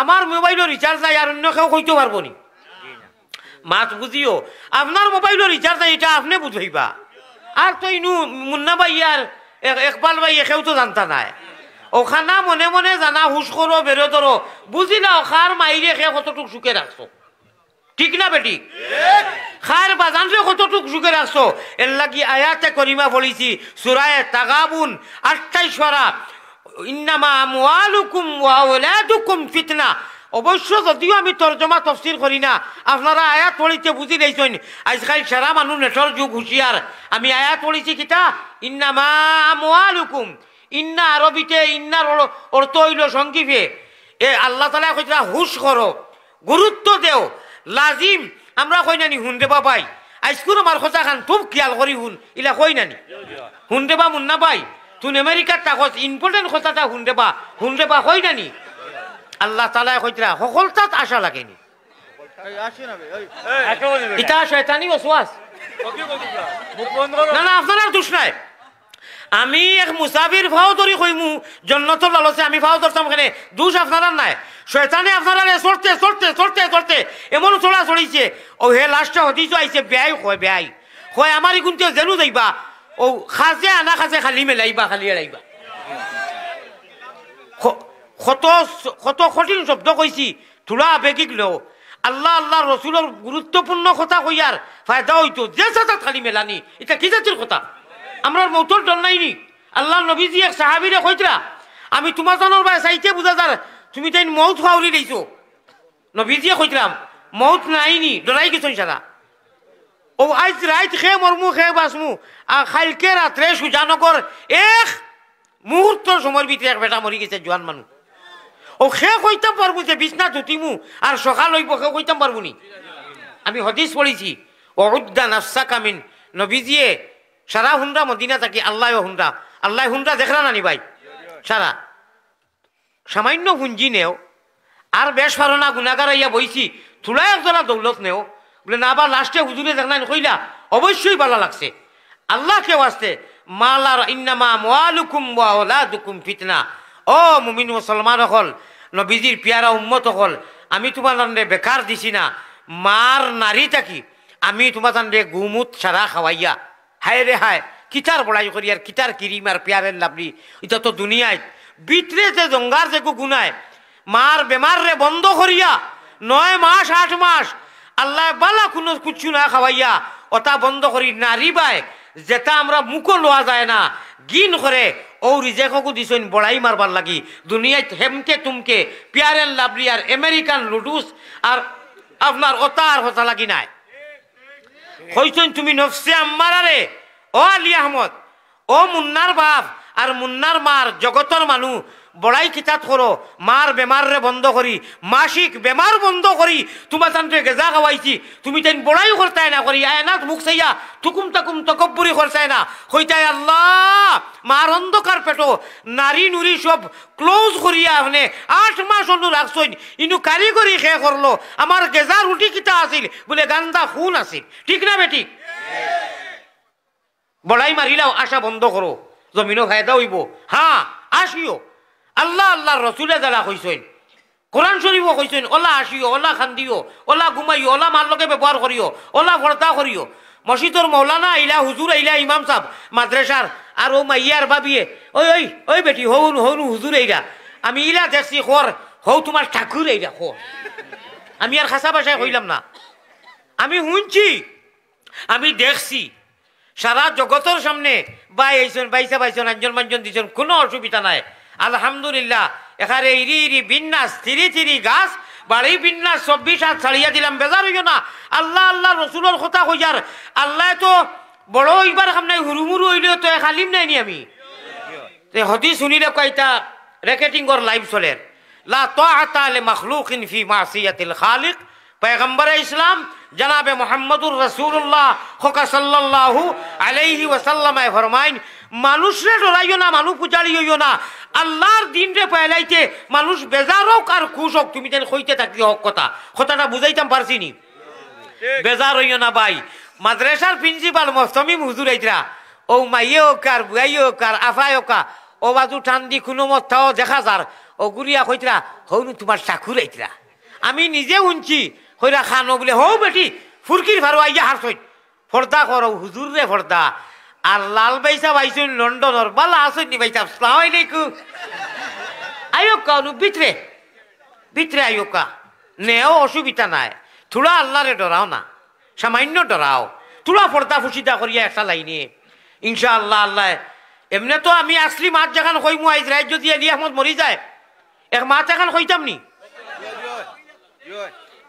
আমার মোবাইলো recharge নাই, আর অইন্য কেউ কইতো পারবো নি? মাত বুঝিও, আপনার মোবাইলো recharge নাই, ইটা আপনে বুঝইবা। আর তো ইনু মুন্না ভাই আর এক-, একবাল ভাই, কেউ তো জানতা নায়। অখানা মনে মনে জানা, হুশ করো, বেরো ধরো, বুঝিলাও কার মাইরে কে কতটুক সুখে রাখছো। ঠিক না বেঠিক? কার বাজানরে কতটুক সুখে রাখছো। এরলাগি আয়াতে করিমা পড়ছি, সূরায়ে তাগাবুন, আটাইশ পারা, ইন্নামা আমওয়ালুকুম ওয়া আওলাদুকুম ফিতনা। অবশ্য যুদিও আমি তর্জমা তফসির করি না, আপনারা আয়াত পড়িতে বুঝিলাইছইন। আইজকাইল সারা মানুষ নেটর যুগ, হুঁশিয়ার। আমি আয়াত পড়ছি কিতা? ইন্নামা আমওয়ালুকুম। ইন্না আরবিতে, ইন্নার অর-, অর্থ অইলো সংক্ষিপে। এ আল্লাহ তাআলায় কইতরা, হুশ করো, গুরুত্ব দেও, লাজিম। আমরা কই না নি, হুন রে বা ভাই, আইজকুর আমার কথাখান খুব খিয়াল করি হুন, ইলা কই না নি? হুন রে বা মুন্না ভাই, তুই আমেরিকাত থাকস, important কথাটা হুন রে বা, হুন রে বা কই না নি? আল্লাহ তাআলায় কইতরা, হকলতাত আশা লাগে নি। ইটা শয়তানি ওয়াসওয়াস। না, না, আপনারার দুষ নাই। আমি এক মুসাফির ফাও ধরি কইমু, জন্নতর লালচে আমি ফাও ধরতাম কেনে, দুষ আপনারার নায়। শয়তানে আপনারারে চড়তে, চড়তে, চড়তে, চড়তে এমন চড়া চড়িছে, অউ হে লাস্টে হাদিসো আইছে, বেয়াই কয়, বেয়াই কয়, আমার ইগুনতে যেনু যাইবা, ও খাজে আনা খাজে খালি মেলাইবা, খালি এড়াইবা। খ-, কত, কত কঠিন শব্দ কইছি, থুড়া আবেগিক নেও। আল্লাহ, আল্লাহর রসুলর গুরুত্বপূর্ণ কথা কইয়ার ফায়দা অইতো, যে সাথে খালি মেলানি, ইটা কি জাতির কথা? আমরার মউতর ডর নাই নি? আল্লাহর নবীজি এক সাহাবীরে কইতরা, "আমি তুমাতানর বায় চাইতে বুঝা যার, তুমি তাইন মউত খাওরি লইছো।" নবীজিয়ে কইতরা, "মউত নাই নি, ডরাই গেছইন সারা।" ও আইজ রাইত খে মরমু, খে বাঁচমু, আর কাইলকে রাত্রে সুজানগর এক মুহূর্তর সময়র ভিতরে এক বেটা মরি গেছে, জোয়ান মানুষ। ও খে কইতাম পারবো যে বিছনাত উঠিমু আর সকাল অইবো, খে কইতাম পারবো নি? আমি হাদিস পড়ছি, "ওয়া উদ্দা নাফসাকা মিন", নবীজিয়ে সারা হুনরা মদিনা থাকি, আল্লায়ও হুনরা, আল্লায় হুনরা দেখরা না নি ভাই? সারা সামান্য পুঞ্জি নেও, আর বেশ পারো না, গুনাগার আইয়া বইছি, থুড়া এক জরা দৌলত নেও। বলে, "না বা, লাস্টে হুজুরে দেখনাইন কইলা, অবশ্যই ভালা লাগছে।" আল্লাহকে ওয়াস্তে, মাল আর ইন্নামা আমওয়ালুকুম ওয়া আওলাদুকুম ফিতনা। ও মুমিন মুসলমান অকল, নবীজির পিয়ারা উম্মত অকল, আমি তুমাতানরে বেকার দিছি না। মার নাড়ি থাকি আমি তুমাতানরে গুমুত সারা খাওয়াইয়া, হায় রে হায়, কিতার বড়াই করি আর কিতার কিরিম আর পিয়ারের লাভলি, ইটা তো দুনিয়ায়। ভিতরে যে জঙ্গার যে গু-, গুনায়, মার বেমাররে বন্ধ করিয়া, নয় মাস, আট মাস, আল্লায় বালা কুনু কুচ্ছু না খাওয়াইয়া, ওটা বন্ধ করি নাড়ি বায়, যেটা আমরা মুখো লওয়া যায় না, ঘিন করে, ও রিজেকগু দিছইন বড়াই মারবার লাগি, দুনিয়াত হেমকে তুমকে, পিয়ারের লাভলি আর আমেরিকান লুডুস আর আপনার ওটা আর হতা লাগি নাই। কইছইন, "তুমি নফসে আম্মারারে, ও আলী আহমদ, ও মুন্নার বাপ আর মুন্নার মার জগতর মানু, বড়াই কিতাত করো, মার বেমাররে বন্ধ করি, মাসিক বেমার বন্ধ করি, তুমাতানরে গেজা খাওয়াইছি, তুমি তাইন বড়াই করতায় না করি, আয়নাত মুখ চাইয়া তুকুম তাকুম তকব্বুরি করতায় না, কইতায়, 'আল্লাহ, মার অন্ধকার পেটো নাড়ি নুড়ি সব ক্লোজ করিয়া আপনে আট মাস অনু রাখছইন, ইনু কারিগরি খে করলো, আমার গেজা রুটি কিতা আছিল?' বলে, "গান্দা খুন আছিল।" ঠিক না বেঠিক? বড়াই মারিলাও, আশা বন্ধ করো, জমিনো ফায়দা অইবো। হ্যাঁ, আসিও। আল্লাহ, আল্লাহর রসুলে যারা কইছইন, কোরআন শরীফও কইছইন, "ওলা আসিও, ওলা খান্দিও, ওলা ঘুমাইও, ওলা মার লগে ব্যবহার করিও, ওলা পর্দা করিও।" মসজিদর মৌলানা আইলা, হুজুর আইলা, ইমাম সাহেব, মাদ্রাসার, আর ও মাইয়ার বাবিয়ে, "ওই, ওই, ওই বেটি, হউন, হউন হুজুর আইরা।" আমি ইলা দেখছি, খর, "হউ তুমার ঠাকুর আইরা, খর।" আমি আর খাসা ভাষায় কইলাম না, আমি হুনছি, আমি দেখছি। সারা জগতর সামনে ভাই আইছইন, ভাইসাব আইছইন, আঞ্জন মাঞ্জন দিছইন, কুনু অসুবিধা নাই। আলহামদুলিল্লাহ। এখানে ইরি ইরি বিন্যাস, তিরি তিরি গাছ, বাড়ি বিন্যাস, চব্বিশ হাত ছাড়িয়া দিলাম, বেজার অইও না। আল্লাহ, আল্লাহ রসুলর কথা কইয়ার, আল্লায় তো বড় অইবার কাম নাই, হুরুমুরু অইলেও তো এক আলিম নাইনি আমি। তে হাদিস হুনিলে কইতা, রেকর্ডিং কর, লাইভ চলের। লা তাআতা লি মাখলুকিন ফি মাসিয়াতিল খালিক। পয়গম্বরে ইসলাম জনাবে মুহাম্মদুর রাসূলুল্লাহ হকা সাল্লাল্লাহু আলাইহি ওয়াসাল্লামে ফরমাইন, "মানুষরে ডরাইও না, মানুষ পূজারি অইও না, আল্লাহর দিনরে ফয়লাইতে মানুষ বেজার অউক আর খুশ অউক, তুমি তাইন কইতে থাকি হক কথা।" কথাটা বুঝাইতাম পারছি নি? বেজার অইও না ভাই। মাদ্রাসার প্রিন্সিপাল মোহতমিম হুজুর আইতরা, ও মাইয়ে অউক আর বুয়াইয়ে অউক আর আফায় অউকা, ও বাজু টান দি কুনু মত তাও দেখা যার, ও ঘুরিয়া কইতরা, "হউনু তুমার ঠাকুর আইতরা।" আমি নিজে হুনছি, কইরা খানো বুলে, "হউ বেটি, ফুরকির ফারো আইয়া হারছইন। পর্দা করো, হুজুররে পর্দা।" আর লাল ভাইসাব আইছইন লন্ডনর, "বালা আছইন নি ভাইসাব? সালাম আলাইকুম।" আইওকা, অনু ভিতরে, ভিতরে আইওকা। নেও, অসুবিধা নাই। থুড়া আল্লাহরে ডরাও না, সামান্য ডরাও। থুড়া পর্দা ফুশিদা করিয়া একটা লাইনে। ইনশাআল্লাহ, আল্লাহ। এমনে তো আমি আসলি মাত যেখান কইমু, আইজ রাইত যদি আলী আহমদ মরি যায়, এক মাত এখান কইতাম নি?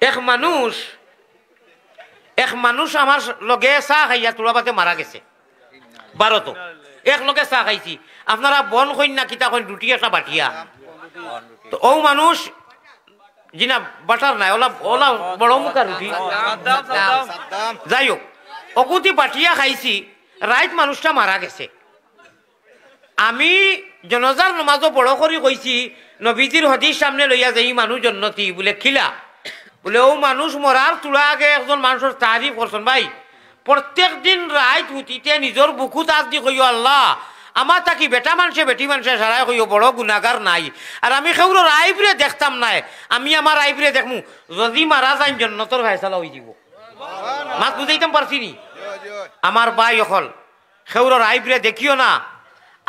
এক মানুষ, এক মানুষ আমার লগে চা খাইয়া তুলাবাতে মারা গেছে। ভারত। এক লগে চা খাইছি। আপনারা বন কইন না কিতা কইন, রুটি একটা বাটিয়া। তো ও মানুষ, জি না, বাটার নাই, ওলা, ওলা বড় মুখা রুটি। যাই হোক, অকুতি বাটিয়া খাইছি, রাইত মানুষটা মারা গেছে। আমি জনাজার নমাজও বড় করি কইছি, নবীজির হাদিস সামনে লইয়া যে ই মানুষ জন্নতি, বুলে, "কিলা?" বুলে, "ও মানুষ মরার তুলা আগে একজন মানুষর তারিফ করছইন ভাই, প্রত্যেক দিন রাইত হুতিতে নিজর বুকুত আত দি কইও, 'আল্লাহ, আমার থাকি বেটা মানষে বেটি মানষে সারাই কইও বড় গুনাগার নাই, আর আমি কেউরর আইবরে দেখতাম নায়, আমি আমার আইবরে দেখমু, যদি মারা যাইন জন্নতর ফয়সালা অইযিবো।'" মাত বুঝাইতাম পারছি নি? আমার ভাই অকল, খেউরর আইবরে দেখিও না।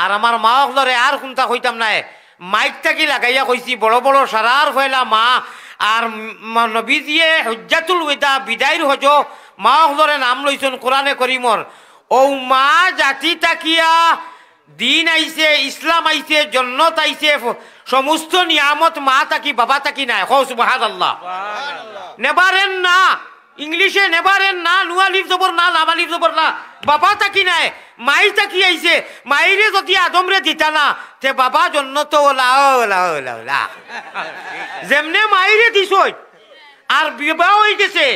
আর আমার মা অকলরে আর কুন্তা কইতাম নায়, মাইক থাকি লাগাইয়া কইছি, বড় বড় সারার ফয়লা মা, আর ম-, নবীজিয়ে হজ্জাতুল ওয়াদা, বিদায়র হজ, মা অকলরে নাম লইছইন কোরআনে করিমর। অউ মা জাতি থাকিয়া দিন আইছে, ইসলাম আইছে, জন্নত আইছে, ফ-, সমস্ত নিয়ামত মা থাকি, বাবা থাকি নায়। কও সুবহানাল্লাহ। নেভার এন্ড না, ইংলিশে নেভার এন্ড না, নু আলিফ জবর না, লাম আলিফ জবর না, বাবা থাকি নায়, মাই থাকি আইছে। মাইরে যুদি আদমরে দিতা না, তে বাবা জন্নত ওলা, ওলা, ওলা, ওলা। যেমনে মাইরে দিছইন, আর বিবাহ অইগেছে,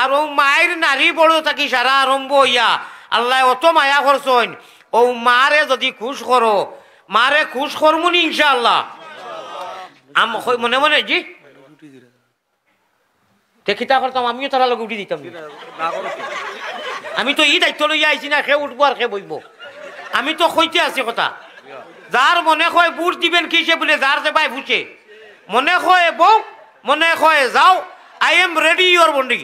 আর অউ মাইর নাড়ি বড় থাকি সারা আরম্ভ অইয়া আল্লায় অত মায়া করছইন। অউ মারে যুদি খুশ করো, মারে খুশ করমুনি ইনশাআল্লাহ। আম-, কই-, মনে মনে জি? তে কিতা করতাম, আমিও তারার লগে উঠি দিতাম নি। আমি তো ই দায়িত্ব লইয়া আইছি না, কে উঠবো আর কে বইবো। আমি তো কইতে আছি কথা। যার মনে কয় ভোট দিবেন কিসে বুলে, যার যে ভাই ফুসে। মনে কয় বউ, মনে কয় যাও, I am ready your body,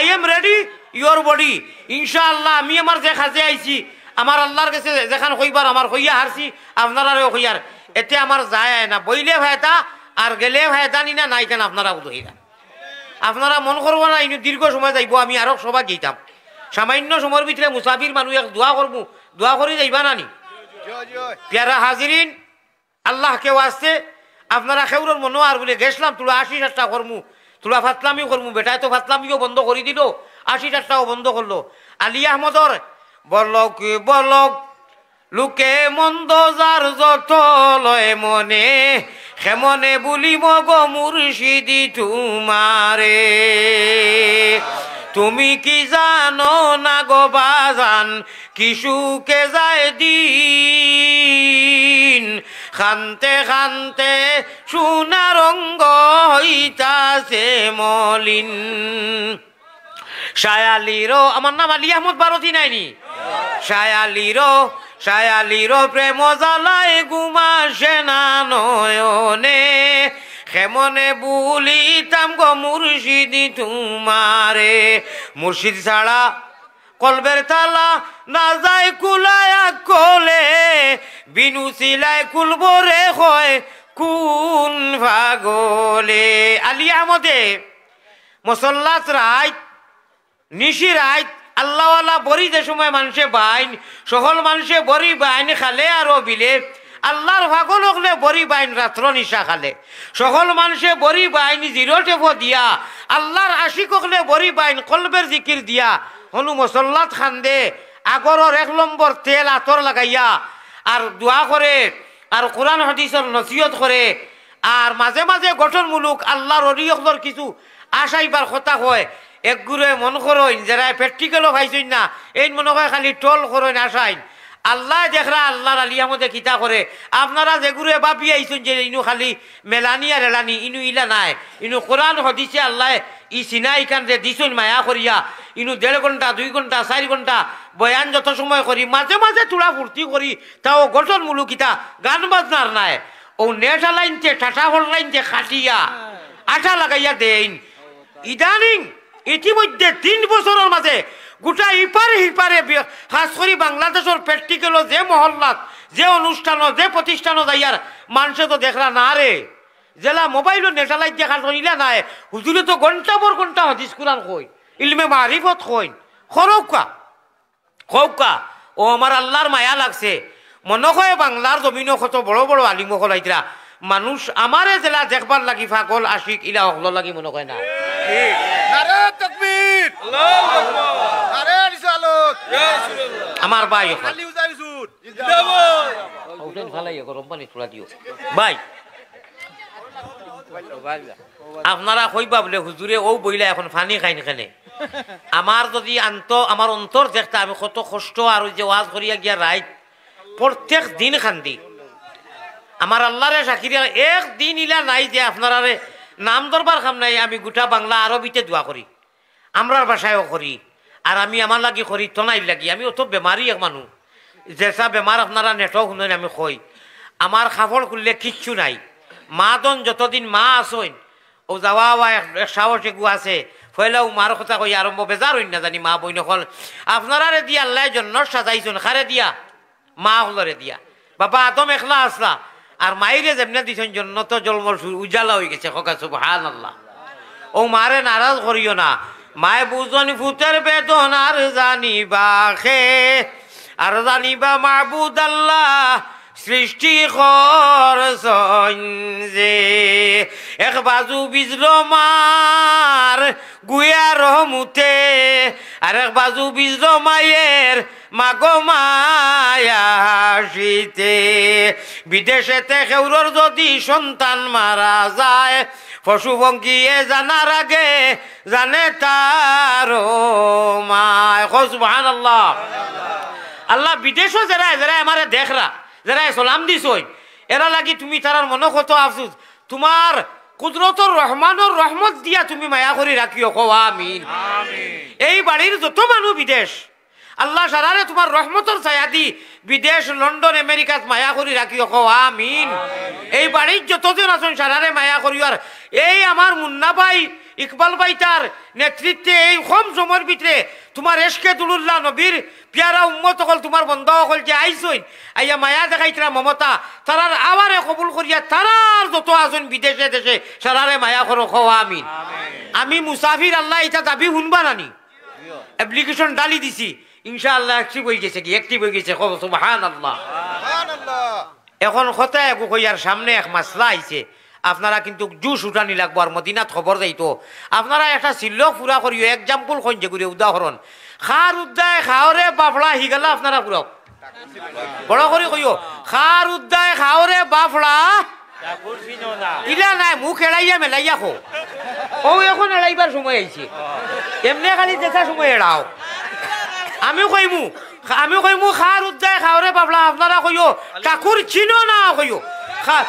I am ready your body। ইনশাআল্লাহ আমি আমার যে কাজে আইছি, আমার আল্লার গেছে যেখান কইবার আমার কইয়া হারছি, আপনারারেও কইয়ার। এতে আমার যায় আয় না, বইলে ফায়দা, আর গেলে ফায়দা নি না, নাই কেন আপনারা বুঝইরা। আপনারা মন করবো না, ইনু দীর্ঘ সময় যাইবো, আমি আরো সভা যাইতাম। সামান্য সময়র ভিতরে মুসাফির মানুষ এক দোয়া করমু, দোয়া করি যাইবা না নি? পিয়ারা হাজিরিন, আল্লাহকে ওয়াস্তে, আপনারা খেউরর মনো আর বুলে গেছলাম, তুলা আশি ঠাট্টা করমু, তুলা ফাতলামি করমু, বেটায় তো ফাতলামিও বন্ধ করি দিল, আশি ঠাট্টাও বন্ধ করলো। আলী আহমদর বলক বলক লোকে মন্দ যার যত লয় মনে, কেমনে ভুলিমু গো মুর্শিদি তুমারে। তুমি কি জানো না গো বাজান, কি সুখে যায় দিন, কানতে কানতে সোনার অঙ্গ হইতাছে মলিন। শায়ালিরও, আমার নাম আলী আহমদ ভারতী নায়নি? শায়ালিরও, শায়ালিরও প্রেম জ্বালায় ঘুম আসে না নয়নে, কেমনে ভুলিতাম গো মুর্শিদি তুমারে। মুর্শিদ ছাড়া কলবের তালা না যায় খুলায় আকলে, বিনু সিলায় খুলবো রে কয় কোন পাগলে। আলী আহমদে মুসল্লাত রাইত, নিশি রাইত, আল্লাওয়ালা বড়ি যে সময় মানষে বাইন, সকল মানষে বড়ি বাইন খালে আরো বিলে, আল্লার পাগল অকলে বড়ি বাইন রাত্র নিশা খালে। সকল মানষে বড়ি বাইন জিরো টেপো দিয়া, আল্লার আশিক অকলে বড়ি বাইন কলবের জিকির দিয়া। হনু মুসল্লাত কান্দে, আগরর এক নম্বর তেল আতর লাগাইয়া, আর দোয়া করে, আর কোরআন হাদিসর নসিহত করে, আর মাঝে মাঝে গঠনমূলক আল্লার অলি অকলর কিছু আশাইবার কথা কয়। একগুরে মন করইন, যেরায় practical-ও পাইছইন না, এইন মনো কয় খালি টল করইন, আশাইন। আল্লায় দেখরা, আল্লার আলী আহমদে কিতা করে। আপনারা যেগুরে ভাবি আইছইন যে ইনু খালি মেলানি আর এলানি, ইনু ইলা নায়। ইনু কোরআন হাদিসে আল্লায় ই সিনা ইখানরে দিছইন মায়া করিয়া। ইনু দেড় ঘন্টা, দুই ঘন্টা, চাইর ঘন্টা বয়ান যত সময় করি, মাঝে মাঝে থুড়া ফুর্তি করি, তাও গঠনমূলক ইতা গান বাজনার নায়। অউ নেট আলাইনতে, টাটা ফরলাইনতে কাটিয়া আঠা লাগাইয়া দেইন। ইদানিং ইতিমধ্যে তিন বছরর মাঝে গোটা ইপারে হিপারে বি-, খাছ করি বাংলাদেশর practical-ও যে মহল্লাত, যে অনুষ্ঠানো, যে প্রতিষ্ঠানো যাইয়ার মানষে তো দেখরা না রে। যেলা মোবাইলো নেট আলাইত দিয়া খাছ করিলা নায়, হুজুরে তো ঘন্টা পর ঘন্টা হাদিস কোরআন কইন, ইলমে মারিফত কইন, খরৌকা। কউক্কা, ও আমার আল্লার মায়া লাগছে। মনো কয় বাংলার জমিনো কত বড় বড় আলিম অকল আইতরা। মানুষ আমারে যেলা দেখবার লাগি পাগল আশিক, ইলা অকলর লাগি মনো কয় না। নারে তাকবীর! আল্লাহু আকবার! নারে রিসালত! ইয়া রাসূলুল্লাহ! আমার ভাই অকল। আলী উজাই হুজুর! জিন্দাবাদ! ওটা ফালাইয়া গরম পানি থুড়া দিও। ভাই, আপনারা কইবা বুলে, "হুজুরে অউ বইলা এখন পানি খাইন কেনে?" আমার যদি আন্ত-, আমার অন্তর দেখতা, আমি কত কষ্ট আর অউ যে ওয়াজ করিয়া গিয়া রাইত, প্রত্যেক দিন কান্দি। আমার আল্লারে সাক্ষী দিয়া, এক দিন ইলা নাই যে আপনারারে নাম ধরবার কাম নাই, আমি গোটা বাংলা আরবিতে দোয়া করি। আমরার ভাষায়ও করি, আর আমি আমার লাগি করি, তনাইর লাগি। আমি অত বেমারি এক মানুষ, যেসা বেমার আপনারা নেটও হুনইন আমি কই, আমার কাপড় খুললে কিচ্ছু নাই। মা দন যতদিন মা আছইন, অউ যাওয়া আওয়া এক, এক সাহস এগু আছে, পয়লা অউ মার কথা কই আরম্ভ, বেজার অইন না জানি মা বইন অকল। আপনারারে দিয়া আল্লায় জন্নত সাজাইছইন, কারে দিয়া? মা অকলরে দিয়া। বাবা আদম একলা আছলা, আর মাইরে যেমনে দিছইন জন্নত জলমল সু-, উজালা অইগেছে। কউক্কা সুবহানাল্লাহ। অউ মারে নারাজ করিও না। মায় বুঝইন পুতর বেদনার জানিবা কে, আর জানিবা মাবুদ আল্লাহ সৃষ্টি করছইন যে। এক বাজু বিজলো মার গুয়া রহমতে, আর এক বাজু বিজলো মায়ের মাগো মায়া হাসিতে। বিদেশেতে কেউরর যদি সন্তান মারা যায়, পশু পঙ্খিয়ে জানার আগে জানে তার মায়। কও সুবহানাল্লাহ। আল্লাহ, বিদেশো যেরা, যেরা আমারে দেখরা, যেরা সালাম দিছইন, এরা লাগি তুমি তারার মনো কত আফসুস। তুমার কুদরতর রহমানর রহমত দিয়া তুমি মায়া করি রাখিও, কও আমিন। এই বাড়ির যত মানুষ বিদেশ, আল্লাহ সারারে তুমার রহমতর ছায়া দি বিদেশ, লন্ডন, আমেরিকাত মায়া করি রাখিও, কও আমিন। এই বাড়ির যতজন আছইন সারারে মায়া করিও। আর এই আমার মুন্না ভাই, ইকবাল ভাই তার নেতৃত্বে এই কম সময়র ভিতরে তুমার এশকে দুলুল্লাহ নবীর পিয়ারা উম্মত অকল, তুমার বন্দা অকল যে আইছইন, আইয়া মায়া দেখাইতরা মমতা, তারার আওয়ারে কবুল করিয়া তারার যত আছইন বিদেশে দেশে সারারে মায়া করো, কও আমিন। আমি মুসাফির, আল্লায় ইতা দাবি হুনবা নানি? অ্যাপ্লিকেশন ডালি দিছি, ইনশাআল্লাহ active অইগেছে কি, active অইগেছে, কও সুবহানাল্লাহ। এখন কথা এগু কইয়ার সামনে এক মাসলা আইছে, আপনারা কিন্তু জুশ উঠানি লাগবো, আর মদিনাত খবর যাইতো। আপনারা একটা সিল্লক পুরা করিও, example কইন যেগুরে উদাহরণ। খার উদ্দায় খাওরে বাফড়া হিগালা আপনারা পুরাও। বড় করি কইও, খার উদ্দায় খাওরে বাফড়া। ইলা নায়, মুখ এড়াইয়া মেলাইয়া কও। অউ এখন এড়াইবার সময় আইছে। এমনে খালি যেতা সময় এড়াও। আমি কইমু, আমি কইমু, খার উদ্দায় খাওরে বাফড়া, আপনারা কইও, ঠাকুর চিনো না কইও। খা-,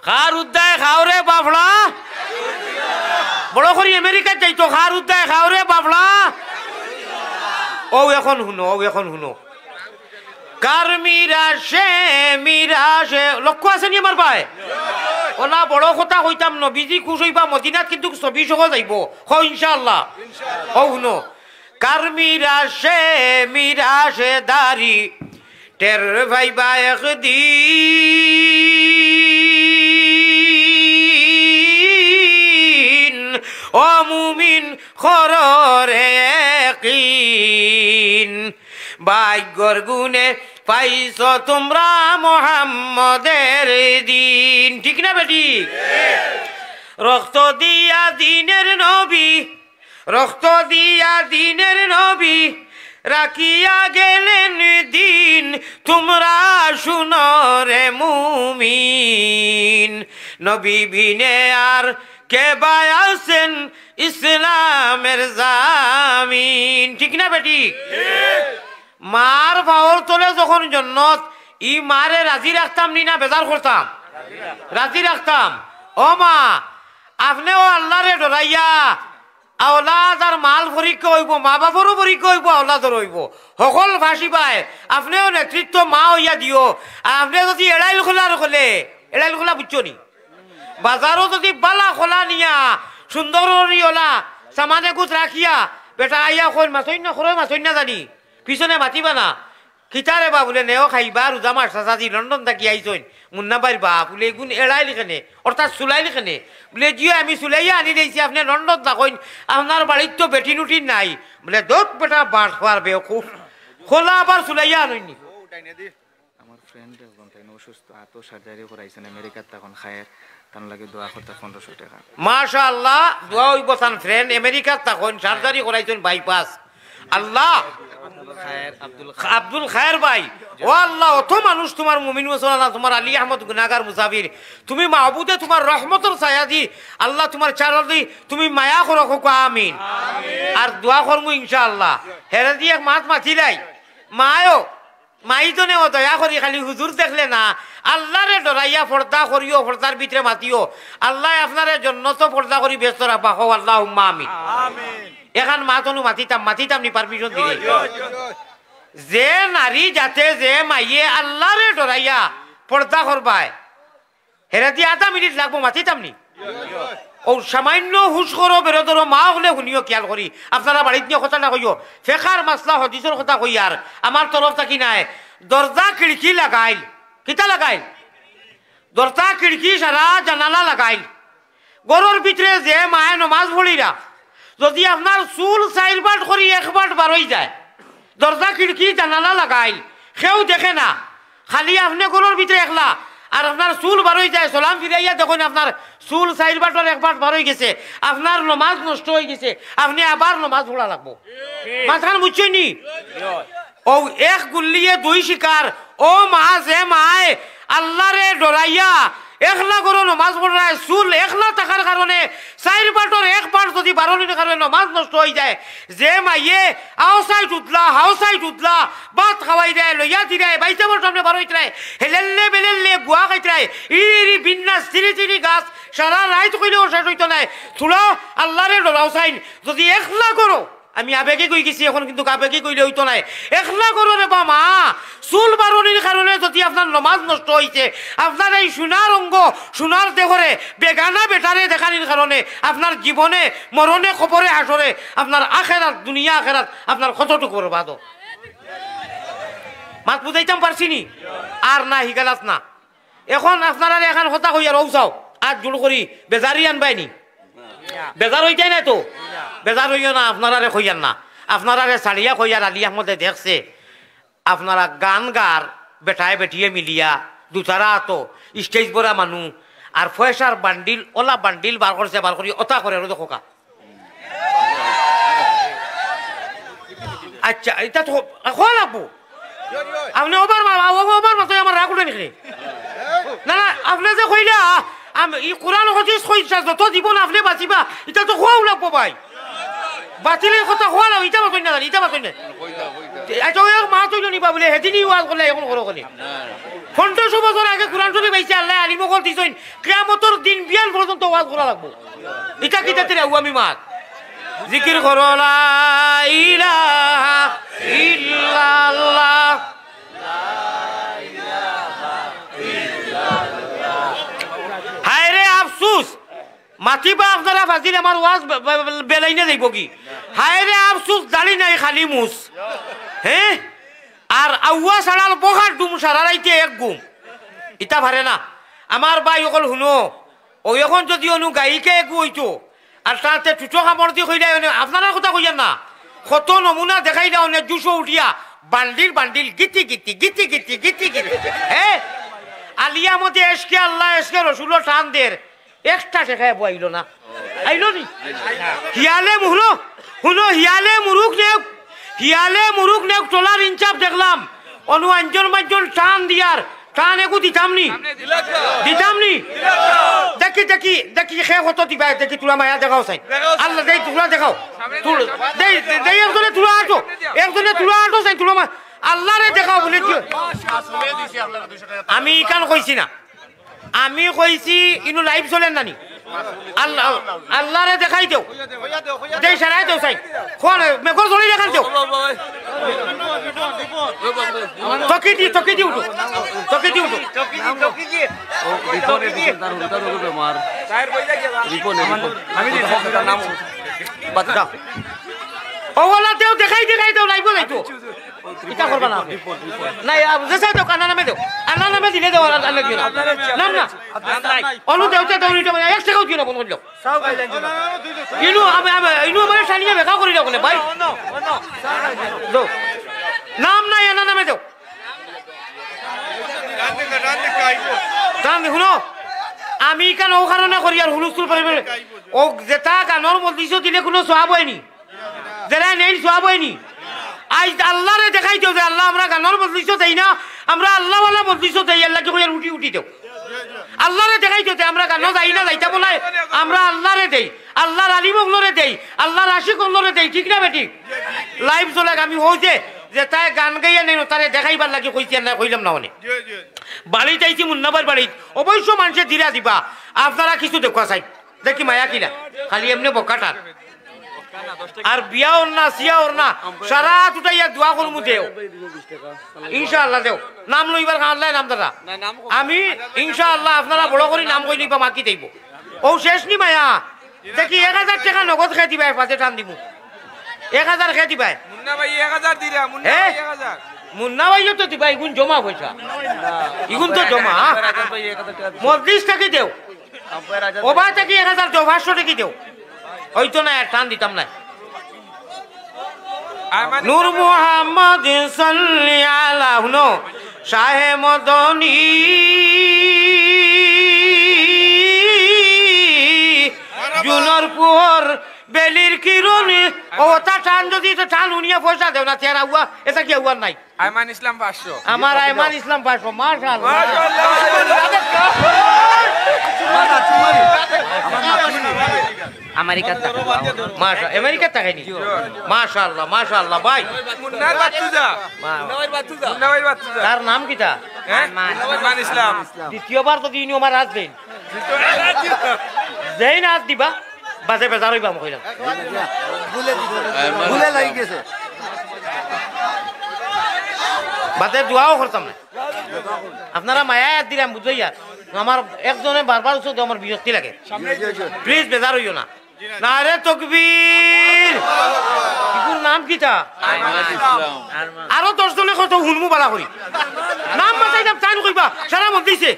খার উদ্দায় খাওরে বাফড়া। বড় করি আমেরিকাত যাইতো, খার উদ্দায় খাওরে বাফড়া। অউ এখন হুনো, অউ এখন হুনো। কার মিরাশে, মিরাশে, লক্ষ্য আছে নি আমার ভাই? অলা বড় কথা কইতাম, নবীজি খুশ অইবা, মদিনাত কিন্তু ছবি সহ যাইবো। কও ইনশাআল্লাহ। অউ হুনো। কার মিরাশে, মিরাশে দারি, টের পাইবা একদিন। ও মুমিন, কররে ইয়াকিন। ভাগ্যর গুণে পাইছো তুমরা মোহাম্মদের দিন। ঠিক না বেঠিক? রক্ত দিয়া দিনের নবী, রক্ত দিয়া দিনের নবী রাখিয়া গেলেন দিন। তুমরা শুনো রে মুমিন, নবী বিনে আর কে বা আছেন ইসলামের জামিন। ঠিক না বেঠিক? মার পাওর তলে যখন জন্নত, ই মারে রাজি রাখতাম নি না বেজার করতাম? রাজি রাখতাম। ও মা, আপনেও আল্লারে ডরাইয়া আওলাদ আর মাল পরীক্ষা অইবো, মা বাপরও পরীক্ষা অইবো, আওলাদরও অইবো। হকল ফাঁসি পায়, আপনেও নেতৃত্ব মা অইয়া দিও। আর আপনে যদি এড়াইল খোলার খোলে, এড়াইল খোলা বুঝছো নি? বাজারো যদি বালা খোলা নিয়া, সুন্দর করি ওলা, সামানে গুছ রাখিয়া, বেটা আইয়া কইন, "মাছইন না, খরচ মাছইন না জানি।" পিছনে মাতিবা না। "কিতারে বা?" বুলে, "নেও খাইবা, রোজা মাস চাচাজি লন্ডন থাকি আইছইন।" মুন্না ভাইর বাপ বুলে, "এগুন এড়াইল কেনে, অর্থাৎ চুলাইল কেনে?" বুলে, "জিও, আমি চুলাইয়া আনি দিছি, আপনে লন্ডন থাকইন, আপনার বাড়িত তো বেটিন উটিন নাই।" বুলে, "দোত বেটা বাট খোয়ার বেওকুফ, খোলা আবার চুলাইয়া আনইনি।" আমার ফ্রেন্ড একজন, তাইন অসুস্থ, আতো সার্জারি করাইছইন, আমেরিকাত থাকইন, খায়ের, তান লাগি দোয়া করতা পনেরোশো টেকা। মাশাআল্লাহ, দোয়া অইবো। তান ফ্রেন্ড আমেরিকাত থাকইন, সার্জারি করাইছইন, বাইপাস। আল্লাহ। আব্দুল খায়ের, আব্দুল খায়ের। আব্দুল খায়ের ভাই, ও আল্লাহ, অত মানুষ তুমার মুমিন মুসলমান, তুমার আলী আহমদ গুনাগার মুসাফির, তুমি মাবুদে তুমার রহমতর ছায়া দি, আল্লাহ তুমার চারদি, তুমি মায়া করো, কউক্কা আমিন। আর দোয়া করমু ইনশাআল্লাহ। হেরেদি এক মাত মাতিলাই, মায়ও মাইজনেও দয়া করি খালি হুজুর দেখলে না, আল্লারে ডরাইয়া পর্দা করিও, পর্দার ভিতরে মাতিও। আল্লায় আপনারে জন্নতো পর্দা করি বেহেস্তো রাখবা, কও আল্লাহুম্মা আমিন। আমিন। এখান মাত অনো মাতিতাম, মাতিতাম নি, পারমিশন দিলে। জি, জি, জি। যে নারী যাতে, যে মাইয়ে আল্লারে ডরাইয়া পর্দা করবায়, হেরেদি আধা মিনিট লাগবো, মাতিতাম নি। অউ সামাইন্য হুশ করো, বেরো ধরো, মা অকলে হুনিও খিয়াল করি। আপনারা বাড়িত নিয়া কথাটা কইও, ফেকার মাসলা হদিসর কথা কইয়ার, আমার তরফ থাকি নায়। দরজা খিড়কি লাগাইল, কিতা লাগাইল? দরজা খিড়কি সারা জানালা লাগাইল। ঘরর ভিতরে যে মায়ে নমাজ পড়িরা, যুদি আপনার চুল চাইর বাট করি এক বাট বারই যায়, দরজা খিড়কি জানালা লাগাইল, কেউ দেখে না, খালি আপনে ঘরর ভিতরে একলা, আর আপনার চুল বারই যায়, সালাম ফিরাইয়া দেখইন আপনার চুল চাইর বাটর এক বাট বারই গেছে, আপনার নমাজ নষ্ট অইগেছে, আপনে আবার নমাজ পড়া লাগবো। মাতখান বুঝছইন নি? অউ এক গুল্লিয়ে দুই শিকার। ও মা, যে মায় আল্লারে ডরাইয়া একলা ঘরো নমাজ পড়রায়, চুল একলা থাকার কারণে চাইর বাটর এক বাট যুদি বারনির কারণে নমাজ নষ্ট অইযায়, যে মাইয়ে আও সাইড উদলা, হাও সাইড উদলা, ভাত খাওয়াইরায়, লইয়া দিরায়, বাইতে বড় সামনে বারইতরায়, হেলেল্লে বেলেল্লে গুয়া খাইতরায়, ইরি ইরি বিন্নাস, চিরি চিরি গাছ, সারা রাইত কইলেও শেষ অইতো নায়। থুড়া আল্লারে ডরাও চাইন, যুদি একলা ঘরো আমি আবেগে কই গেছি, এখন কিন্তু আবেগে কইলে অইতো নায়। একলা ঘরো রে বা মা, চুল বারনির কারণে যুদি আপনার নমাজ নষ্ট অইছে, আপনার এই সোনার অঙ্গ, সোনার দেহরে বেগানা বেটারে দেখানির কারণে আপনার জীবনে, মরণে, কবরে, হাশরে, আপনার আখেরাত, দুনিয়া আখেরাত, আপনার কতটুকু বরবাদ অয়। মাত বুঝাইতাম পারছি নি? আর না, হিগালাত না। এখন আপনারারে এখান কথা কইয়ার অউ চাও, আত জোড় করি, বেজারি আনবায় নি? বেজার অইতায় নায় তো? বেজার অইও না, আপনারারে কইয়ার না। আপনারারে ছাড়িয়া কইয়ার আলী আহমদে দেখছে, আপনারা গান গার, বেটায় বেটিয়ে মিলিয়া, দুতারা আতো, স্টেজ ভরা মানু, আর পয়সার বান্ডিল, ওলা বান্ডিল বার করছে, বার করি ওতা করে, দেখো কা। আচ্ছা, ইতা তো কওয়া লাগবো। আপনে ওবার মা-, ও-, ওবার মাথায় আমার রাগ উঠে নিকলি। না, না, আপনে যে কইলা, আম-, ই কোরআন হাদিস কইছা, যত জীবন আপনে বাঁচিবা, ইতা তো কওয়াউ লাগবো ভাই। বাতিলের কথা কওয়া লাগবো, ইতা মাতইন না জানি, ইতা মাতইন না। আচ্ছা, ওই এক মাত অইলো নি বা বুলে, হেদিনই ওয়াজ করলে, এখন করো কেনে? পনেরোশো বছর আগে কোরআন শরীফ আইছে, আল্লায় আলিম অকল দিছইন, কিয়ামতর দিন বিয়ান পর্যন্ত ওয়াজ করা লাগবো। ইটা কিতা তে রে আওয়ামি মাত? জিকির করো লা ইলাহা ইল্লাল্লাহ। হায় রে আফসুস, মাতিবা আপনারা ফাজিল, আমার ওয়াজ বে-, বে-, বে-, বেলাইনে যাইবো কি? হায় রে আফসুস, দাড়ি নাই খালি মুছ। হে? আর আউয়া ছাড়াল বখার ডুম সারা রাইতে এক ঘুম। ইতা পারে না। আমার ভাই অকল হুনো, অউ এখন যুদি অনু গায়িকা এগু অইতো, আর তাতে টুটো কামড় দি কইলাই, মানে, আপনারার কথা কইয়ার না, কত নমুনা দেখাইলা, অনে জুশো উঠিয়া, bundle bundle, Giti Giti, Giti Giti, Giti Giti. হে? আলিয়া মতে এশকে আল্লাহ, এশকে রসুলো টান দের, একটা টেকা এবো আইলো না। আইলো নি? হিয়ালে মুরুক, হুনো, হিয়ালে মুরুক নেউক, হিয়ালে মুরুক নেউক, টলার ইনসাফ দেখলাম। অনু আঞ্জন মাঞ্জন টান দিয়ার, টান এগু দিতাম নি? দিতাম নি? দেখি, দেখি, দেখি, কে কত দিবা, দেখি, তুলা মায়া দেখাও চাই। আল্লাহ, দেই, তুলা দেখাও। তুল-, দেই, দেই, একজনে তুলা আটো, একজনে তুলা আটো চাই, তুলা মা-, আল্লাহরে দেখাও বুলে দিও। আমি ইখান কইছি না। আমি কইছি, ইনো live চলের না নি? আল্লাহ, আল্লাহরে দেখাই দেও। দেই সারাই দেও চাই। কোন মেঘর জড়ি দেখান দেও। তকি দি, তকি দি উঠো। তকি দি উঠো। ও, রিপন এডিশন, তার হুরুতার হুরু বেমার। রিপন, রিপন। আমি দিছি, তার নাম। বাদ দাও। ও, ওলা দেও, দেখাই, দেখাই দেও, live-ও যাইতো। ইতা করবা না। রিপন, রিপন। না, ইয়া, যে চাই দেও, আল্লার নামে দেও। আল্লার নামে দিলে দেও, আর, আর লাগবে না। নাম না। নাম নাই। অনু দেও, দেও, দেও, নিতে পারে। এক টাকাও দিও না, বন্ধ করিলাও। ইনু, আমি, আমি, ইনু আমারে টানিয়া বেকা করিলাও কেনে, ভাই? দেও। নাম নাই, আল্লার নামে দেও। টান দি, হুনো। আমি ইখান অউ কারণে করি আর হুলুস্থুল পরিবেশ। ও যেটা গানর মজলিসও দিলে কুনু সওয়াব অয়নি। যেরা নেইন সওয়াব অয়নি। আইজ আল্লারে দেখাই দেও যে আল্লা আমরা গানর মজলিসও দেই না, আমরা আল্লাওয়ালা মজলিসও দেই, আল্লাকে কইয়ার উঠি উঠি দেও। আল্লারে দেখাই দেও যে আমরা গানো যাই না, যাইতা বলায় আমরা আল্লারে দেই, আল্লার আলিম অকলরে দেই, আল্লার আশিক অকলরে দেই, ঠিক না বেটি? Live চলেক, আমি কইছি যে তাই গান গাইয়া নেইন, তারে দেখাইবার লাগি কইছি, আর না কইলাম না অনে। বাড়িত আইছি মুন্নাবার বাড়িত, অবশ্য মানষে দিরা দিবা, আপনারা কিছু দেখুয়া চাই। দেখি মায়া কিলা, খালি এমনে বকাটার। আর বিয়া অর না, সিয়া অর না, সারা তুটাইয়া দোয়া করমু দেও। ইনশাআল্লাহ দেও। নাম লইবার খান আল্লায় নাম দাতা। আমি ইনশাআল্লাহ আপনারা বড় করি নাম কইলিবা, মাকি দেইব। ও শেষ নি মায়া? দেখি এক হাজার টেকা নগদ খে দিবায়, পাছে টান দিমু। এক হাজার খে দিবায়। মুন্না ভাই এক হাজার দিরা, মুন্না হে? ভাই এক হাজার। মুন্না ভাইও তো দিবা, ইগুন জমা পয়সা। ইগুন তো জমা। মসজিদ থাকি দেও। ওবা থাকি এক হাজার দেও, পাঁচশো টেকা দেও। ওই তো না, আর টান দিতাম না। আয় মানে নূর মুহাম্মদ সাল্লি আলা, হুনো, শাহে মদনী, জুনর পুহর বেলির কিরণে, ও তা টান যদি তো টান হুনিয়া পয়সা দেও না, তেরা উয়া, এটা কি উয়ার নাই? আয়মান ইসলাম পাঁচশো। আমার আয়মান ইসলাম পাঁচশো, মাশাআল্লাহ। মাশাআল্লাহ। আমেরিকার টাকা। মাশা-, আমেরিকার টাকা নি? মাশাআল্লাহ, মাশাআল্লাহ, ভাই। মুন্নার বাচ্চুজা। মা-, মুন্না ভাইর বাচ্চুজা। মুন্না ভাইর বাচ্চুজা। তার নাম কিতা? হ্যাঁ? আয়মান। আয়মান ইসলাম। দ্বিতীয়বার তো দিন আমার আসবেন। যেই নাচ দিবা, বাজে বেজার হইবা, আমি কইলাম। ভুলে দিছে। ভুলে লাগি গেছে। বাদে দোয়াও করতাম না। আপনারা মায়া আর দিলাম, বুঝাইয়া। আমার একজনে বারবার উঠছে তো আমার বিরক্তি লাগে। প্লিজ বেজার হইও না। নারে তকবীর। ইগুর নাম কিতা? আয়মান ইসলাম। আরো দশ জনে কত হুনমু বালা করি। নাম বাঁচাইতাম, তাইন কইবা, সারা মত দিছে।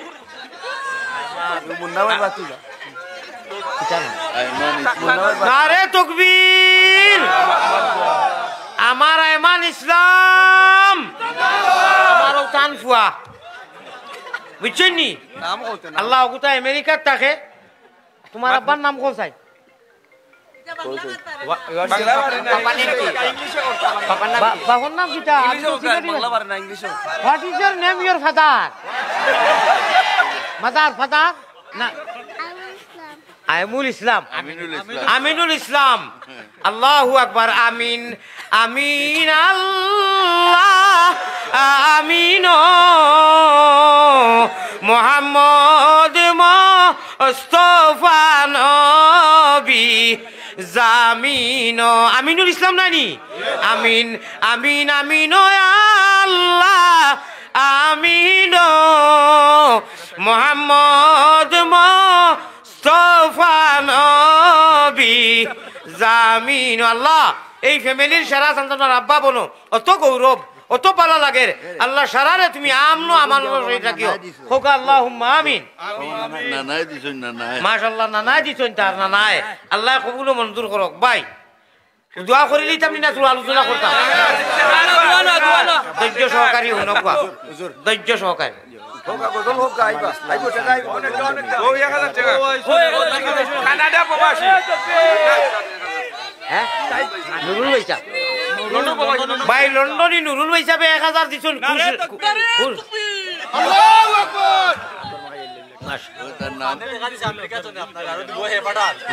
মুন্না ভাই বাঁচি যা। নারে তকবীর। আমার আয়মান ইসলাম। আমারও তান ফুয়া। বুঝছইন নি? নাম কইতে না। আল্লাহ অগুতা আমেরিকাত থাকে। তোমার আব্বার নাম কোন চাই? বাংলা পারে না। বাবার নাম কিতা? বাবার নাম কিতা? আমি তো চিনি না। বাংলা পারে না, ইংলিশে। What is your name, your father? Mother, father? না। আমিনুল ইসলাম। আমিনুল ইসলাম। আমিনুল ইসলাম। আল্লাহু আকবার। আমিন, আমিন, আল্লাহ, আমিন। মোহাম্মদ মোস্তফা নবী জামিন। আমিনুল ইসলাম নানি? আমিন, আমিন, আমিন, আল্লাহ, আমিন। মোহাম্মদ মোস্তফা নবী জামিন। আল্লাহ, এই ফ্যামিলির সারা সন্তানর আব্বা বনো, অত গৌরব, অত ভালা লাগের। আল্লাহ, সারারে তুমি আমনো আমানর সহিত রাখিও। হোক আল্লাহুম্মা আমিন। নানায় দিছইন, নানায়। মাশাআল্লাহ, নানায় দিছইন, তার নানায়। আল্লাহ কবুল ও মঞ্জুর করুক। ভাই, দোয়া করি নিতাম নি না, তোর আলোচনা করতাম। ধৈর্য সহকারী হুনো কুয়া। ধৈর্য সহকারী। হোক, গজল হোক, আইবা। আইবো, টাকা আইবো। ও, এক হাজার টাকা। কানাডা প্রবাসী। হ্যাঁ? নুরুল ভাই সাহেব। লন্ডন প্রবাসী, লন্ডন। ভাই, লন্ডনী নুরুল ভাই সাহেবে এক হাজার দিছইন। খুশ, খুশ। আল্লাহু আকবার।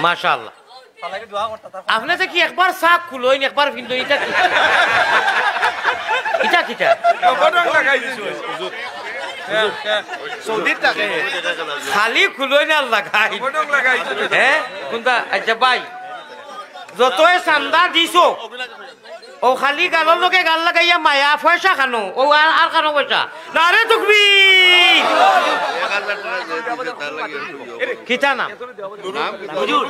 মাশাআল্লাহ। আপনি যে কি একবার চাক খুলইন, একবার ফিন্দইন, ইটা কি? ইটা কিতা? বটন লাগাই দিছো। সৌদিত থাকে। খালি খুলইন আর লাগাইন। বটন লাগাই দিছো। হ্যাঁ? কোনটা? আচ্ছা ভাই, যতই চান্দা দিছো, ও খালি গালর লগে গাল লাগাইয়া মায়া পয়সা খানো, ও আর, আর খানো পয়সা। নারে তকবীর! কিতা নাম? হুজুর,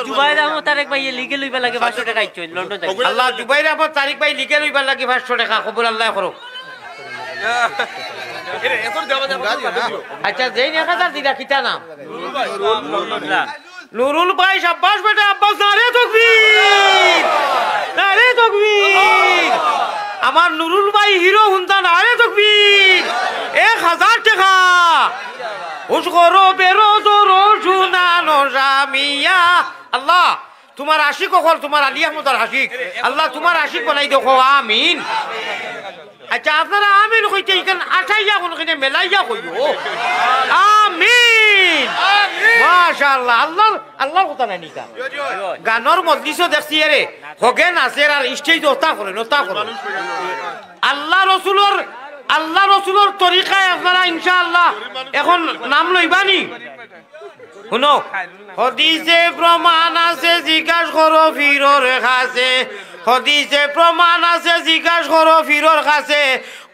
জুবাইর আহমদ তারেক ভাই লিগে লইবার লাগি পাঁচশো টাকা আইছইন, লন্ডন থাকি। আল্লাহ, জুবাইর আহমদ তারেক ভাই লিগে লইবার লাগি পাঁচশো টাকা, কবুল আল্লাহ করো। আচ্ছা, যেইন এক হাজার দিলা, কিতা নাম? নুরুল ভাই, সাব্বাস বেটা আব্বাস, নারে তকবীর! নারে তকবীর! আমার নুরুল ভাই হিরো হুনতা, নারে তকবীর! এক হাজার টাকা! হুশ করো, বেরো, দৌড়ো, শুনানো জামিয়া। আল্লাহ, তোমার আশিক অকল, তোমার আলী আহমদর আশিক। আল্লাহ, তোমার আশিক বানাই দেও, আমিন। আচ্ছা, আপনারা আমিন কইতে ইখান আটাইয়া কোনখানে মেলাইয়া কইও। আমিন। মাশাআল্লাহ। আল্লাহর, আল্লাহর কথা নাই নিকা। গানর মজলিসও দেখছি এরে। হগে নাচের আর স্টেজ ওতা করে, ওতা করে। আল্লাহ রসুলর, আল্লাহ রসুলর তরিকায় আপনারা ইনশাআল্লাহ এখন নাম লইবানি। হুনো, হদিসে প্রমাণ আছে, জিজ্ঞাস করো ফিরর কাছে। হাদিসে প্রমাণ আছে, জিজ্ঞাস করো পীরর কাছে।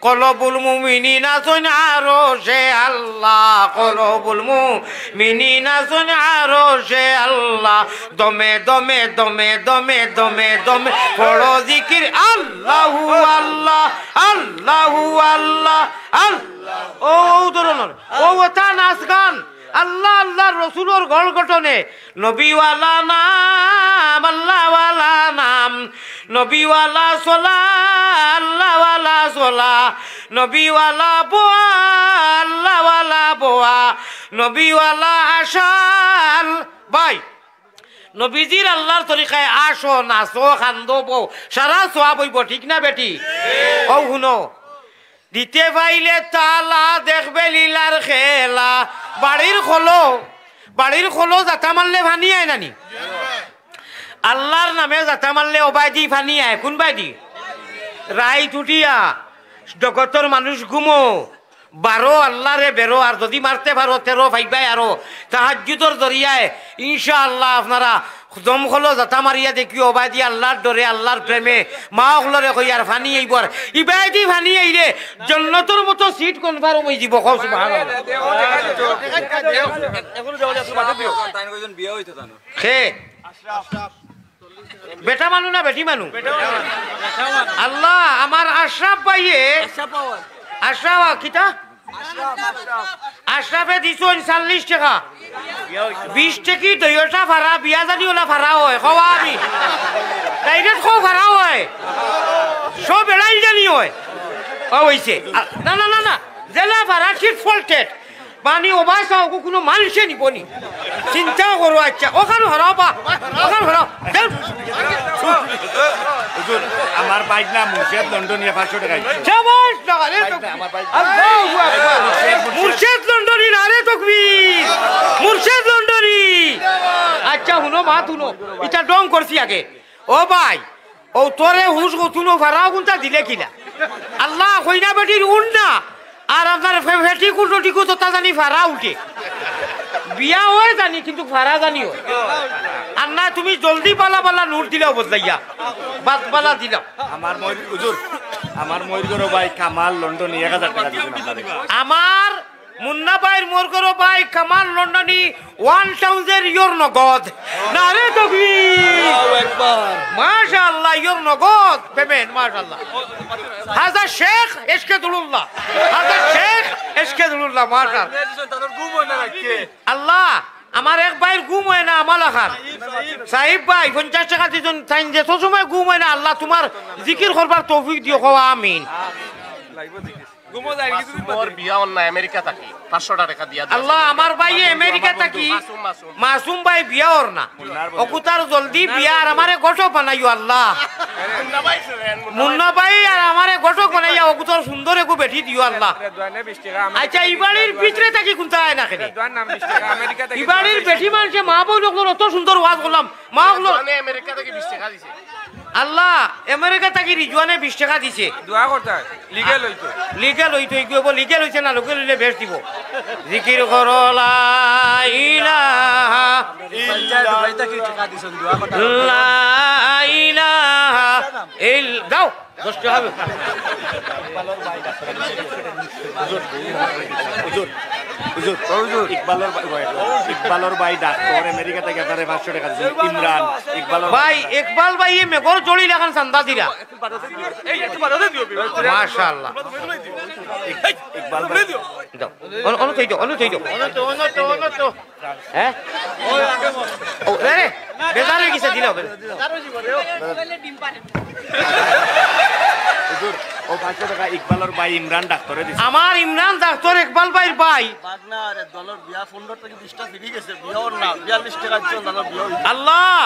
কলবুল মুমিনিন আছইন আরশে আল্লাহ, কলবুল মুমিনিন আছইন আরশে আল্লাহ। দমে দমে দমে দমে দমে দমে পড়ো জিকির আল্লাহু আল্লাহ, আল্লাহু আল্লাহ, আল্লাহ। ও ধরনের, ও ওটা নাচ গান, আল্লাহ আল্লাহর রসুলর ঘর গঠনে। নবীওয়ালা নাম, আল্লাহওয়ালা নাম, নবীওয়ালা চলা, আল্লাহওয়ালা চলা, নবীওয়ালা বওয়া, আল্লাহওয়ালা বওয়া, নবীওয়ালা আশাল। ভাই, নবীজির আল্লাহর তরিকায় আসো, নাচো, কান্দো, বও, সারা সওয়াব অইবো, ঠিক না বেটি? ও হুনো, দিতে পাইলে তালা, দেখবে লীলার খেলা। বাড়ির খলো, বাড়ির খলো জাতা মারলে পানি আয় নানি? আল্লাহর নামে জাতা মারলে ওবায়দি পানি আয়, কোন বায়দি? রাইত উঠিয়া জগতর মানুষ ঘুমো, বারো আল্লাহরে বেরো, আর যদি মারতে পারো তেরো পাইবায় আরো। তাহাজ্জুদর জরিয়ায় ইনশাআল্লাহ আপনারা দমখলো জাতা মারিয়া দেখিও, ওবায়দি আল্লাহর ডরে, আল্লাহর প্রেমে, মা অকলরে কইয়ার পানি আইবো। আর ইবায়দি পানি আইলে জন্নতর মতো সিট কনফার্ম অইযিবো। কও সুবহানাল্লাহ। কে? বেটা মানু না বেটি মানু? আল্লাহ, আমার আশরাফ ভাইয়ে, আশরাফ কিতা? আশরাফে দিছইন চাল্লিশ টেকা। বিশ টেকি দুইওটা ফারা, বিয়া জানি ওলা ফারা অয়, কওয়া আমি। ডাইরেক্ট কও ফারা অয়। সব এড়াইল জানি অয়। ও অইছে। আ, না, না, না, না। জেলা ফারা, tit for tat। মানে, ওবা চাও, কুনু মানষে নিবো নি? চিন্তা করো, আচ্ছা। ওখান হরাও বা, ওখান হরাও। যাও। হুজুর, আমার বাইক না মুর্শেদ লন্ডনিয়ে পাঁচশো টেকা দিছে। শাবাশ, নারে তকবীর। আল্লাহু আকবার। মুর্শেদ লন্ডনি, নারে তকবীর। মুর্শেদ লন্ডনি। আচ্ছা, হুনো, মাত হুনো। ইটা ঢং করছি আগে। ও ভাই, ও তোরে হুশ গো, তুনো ফারাও গুনতা দিলে কিলা? আল্লাহ, কইনা বেটির উন না। আর আপনার ফে-, ফেটিকুট টটিকুট তো তা জানি ফারা উঠে। বিয়া অয় জানি, কিন্তু ফারা জানি অয়। আর না, তুমি জলদি বালা বালা নোট দিলাও বদলাইয়া। বাদ বালা দিলাও। আমার ময়ূর, হুজুর, আমার ময়ূর গরো ভাই কামাল লন্ডনি এক হাজার টেকা দিছইন আপনারে। আমার মুন্না ভাইর ময়ূর গরো ভাই কামাল লন্ডনি ওয়ান থাউজেন্ড ইওর নগদ। নারে তকবীর। আল্লাহু আকবার। মাশাআল্লাহ, ইওর নগদ পেমেন্ট, মাশাআল্লাহ। হাজা শেখ এশকে দুলুল্লাহ। হাজা শেখ এশকে দুলুল্লাহ, মাশাআল্লাহ। আল্লাহ, আমার এক ভাইর ঘুম অয় না, আমার লাখান। সাহিব ভাই, পঞ্চাশ টেকা দিছইন, তাইন যেত সময় ঘুম অয় না, আল্লাহ তুমার জিকির করবার তৌফিক দিও, কও আমিন। মোর বিয়া অর না, আমেরিকা থাকি, পাঁচশো টেকা দিয়া দিও। আল্লাহ, আমার ভাইয়ে আমেরিকা থাকি, মাসুম, মাসুম। মাসুম ভাই বিয়া অর না। অকুতার জলদি বিয়া আর আমারে ঘটক বানাইও আল্লাহ। মুন্না ভাই আর আমারে ঘটক বানাইয়া অকুতার সুন্দর একু বেটি দিও আল্লাহ। আচ্ছা, ই বাড়ির ভিতরে থাকি কুনতা আয় না কেনে? ই বাড়ির বেটি মানষে মা বউ অকলর অত সুন্দর ওয়াজ করলাম, মা অকলর। রিজওয়ানে আমেরিকা থাকি বিশ টেকা দিছে। আল্লাহ, আমেরিকা থাকি রিজওয়ানে বিশ টেকা দিছে। দোয়া করতা, লিগেল অইতো। লিগেল অইতো, ইগু অইবো, লিগেল অইছে না, লিগেল অইলে বেশ দিবো। জিকির করো লা ইলাহা ইল্লাল্লাহ। লা ইলাহা ইল-, দাও। দশ টেকা হবে। হুজুর, হুজুর, হুজুর, ইকবালর ভাই, ইকবালর ভাই ডাক্তার, আমেরিকা থাকি আপনারে পাঁচশো টেকা দিছইন। ইমরান, ইকবালর ভাই, ইকবাল ভাই, ই মেঘর জড়ি লাখান চান্দা দিরা। মাশাআল্লাহ। ইক-, ইকবাল ভাই। দাও। অন-, অনো থই দাও, অনো থই দাও। হ্যাঁ? ও, আরে, বেজার অই গেছে, দিলাও, বেজার। হুজুর, ও পাঁচশো টেকা ইকবালর ভাই ইমরান ডাক্তারে দিছে। আমার ইমরান ডাক্তার ইকবাল ভাইর ভাই। বাগনার দলর বিয়া পনেরো থাকি বিশটা ফিরি গেছে, বিয়া অর না, বিয়াল্লিশ টেকা দিছে, দলর বিয়া অইছে। আল্লাহ,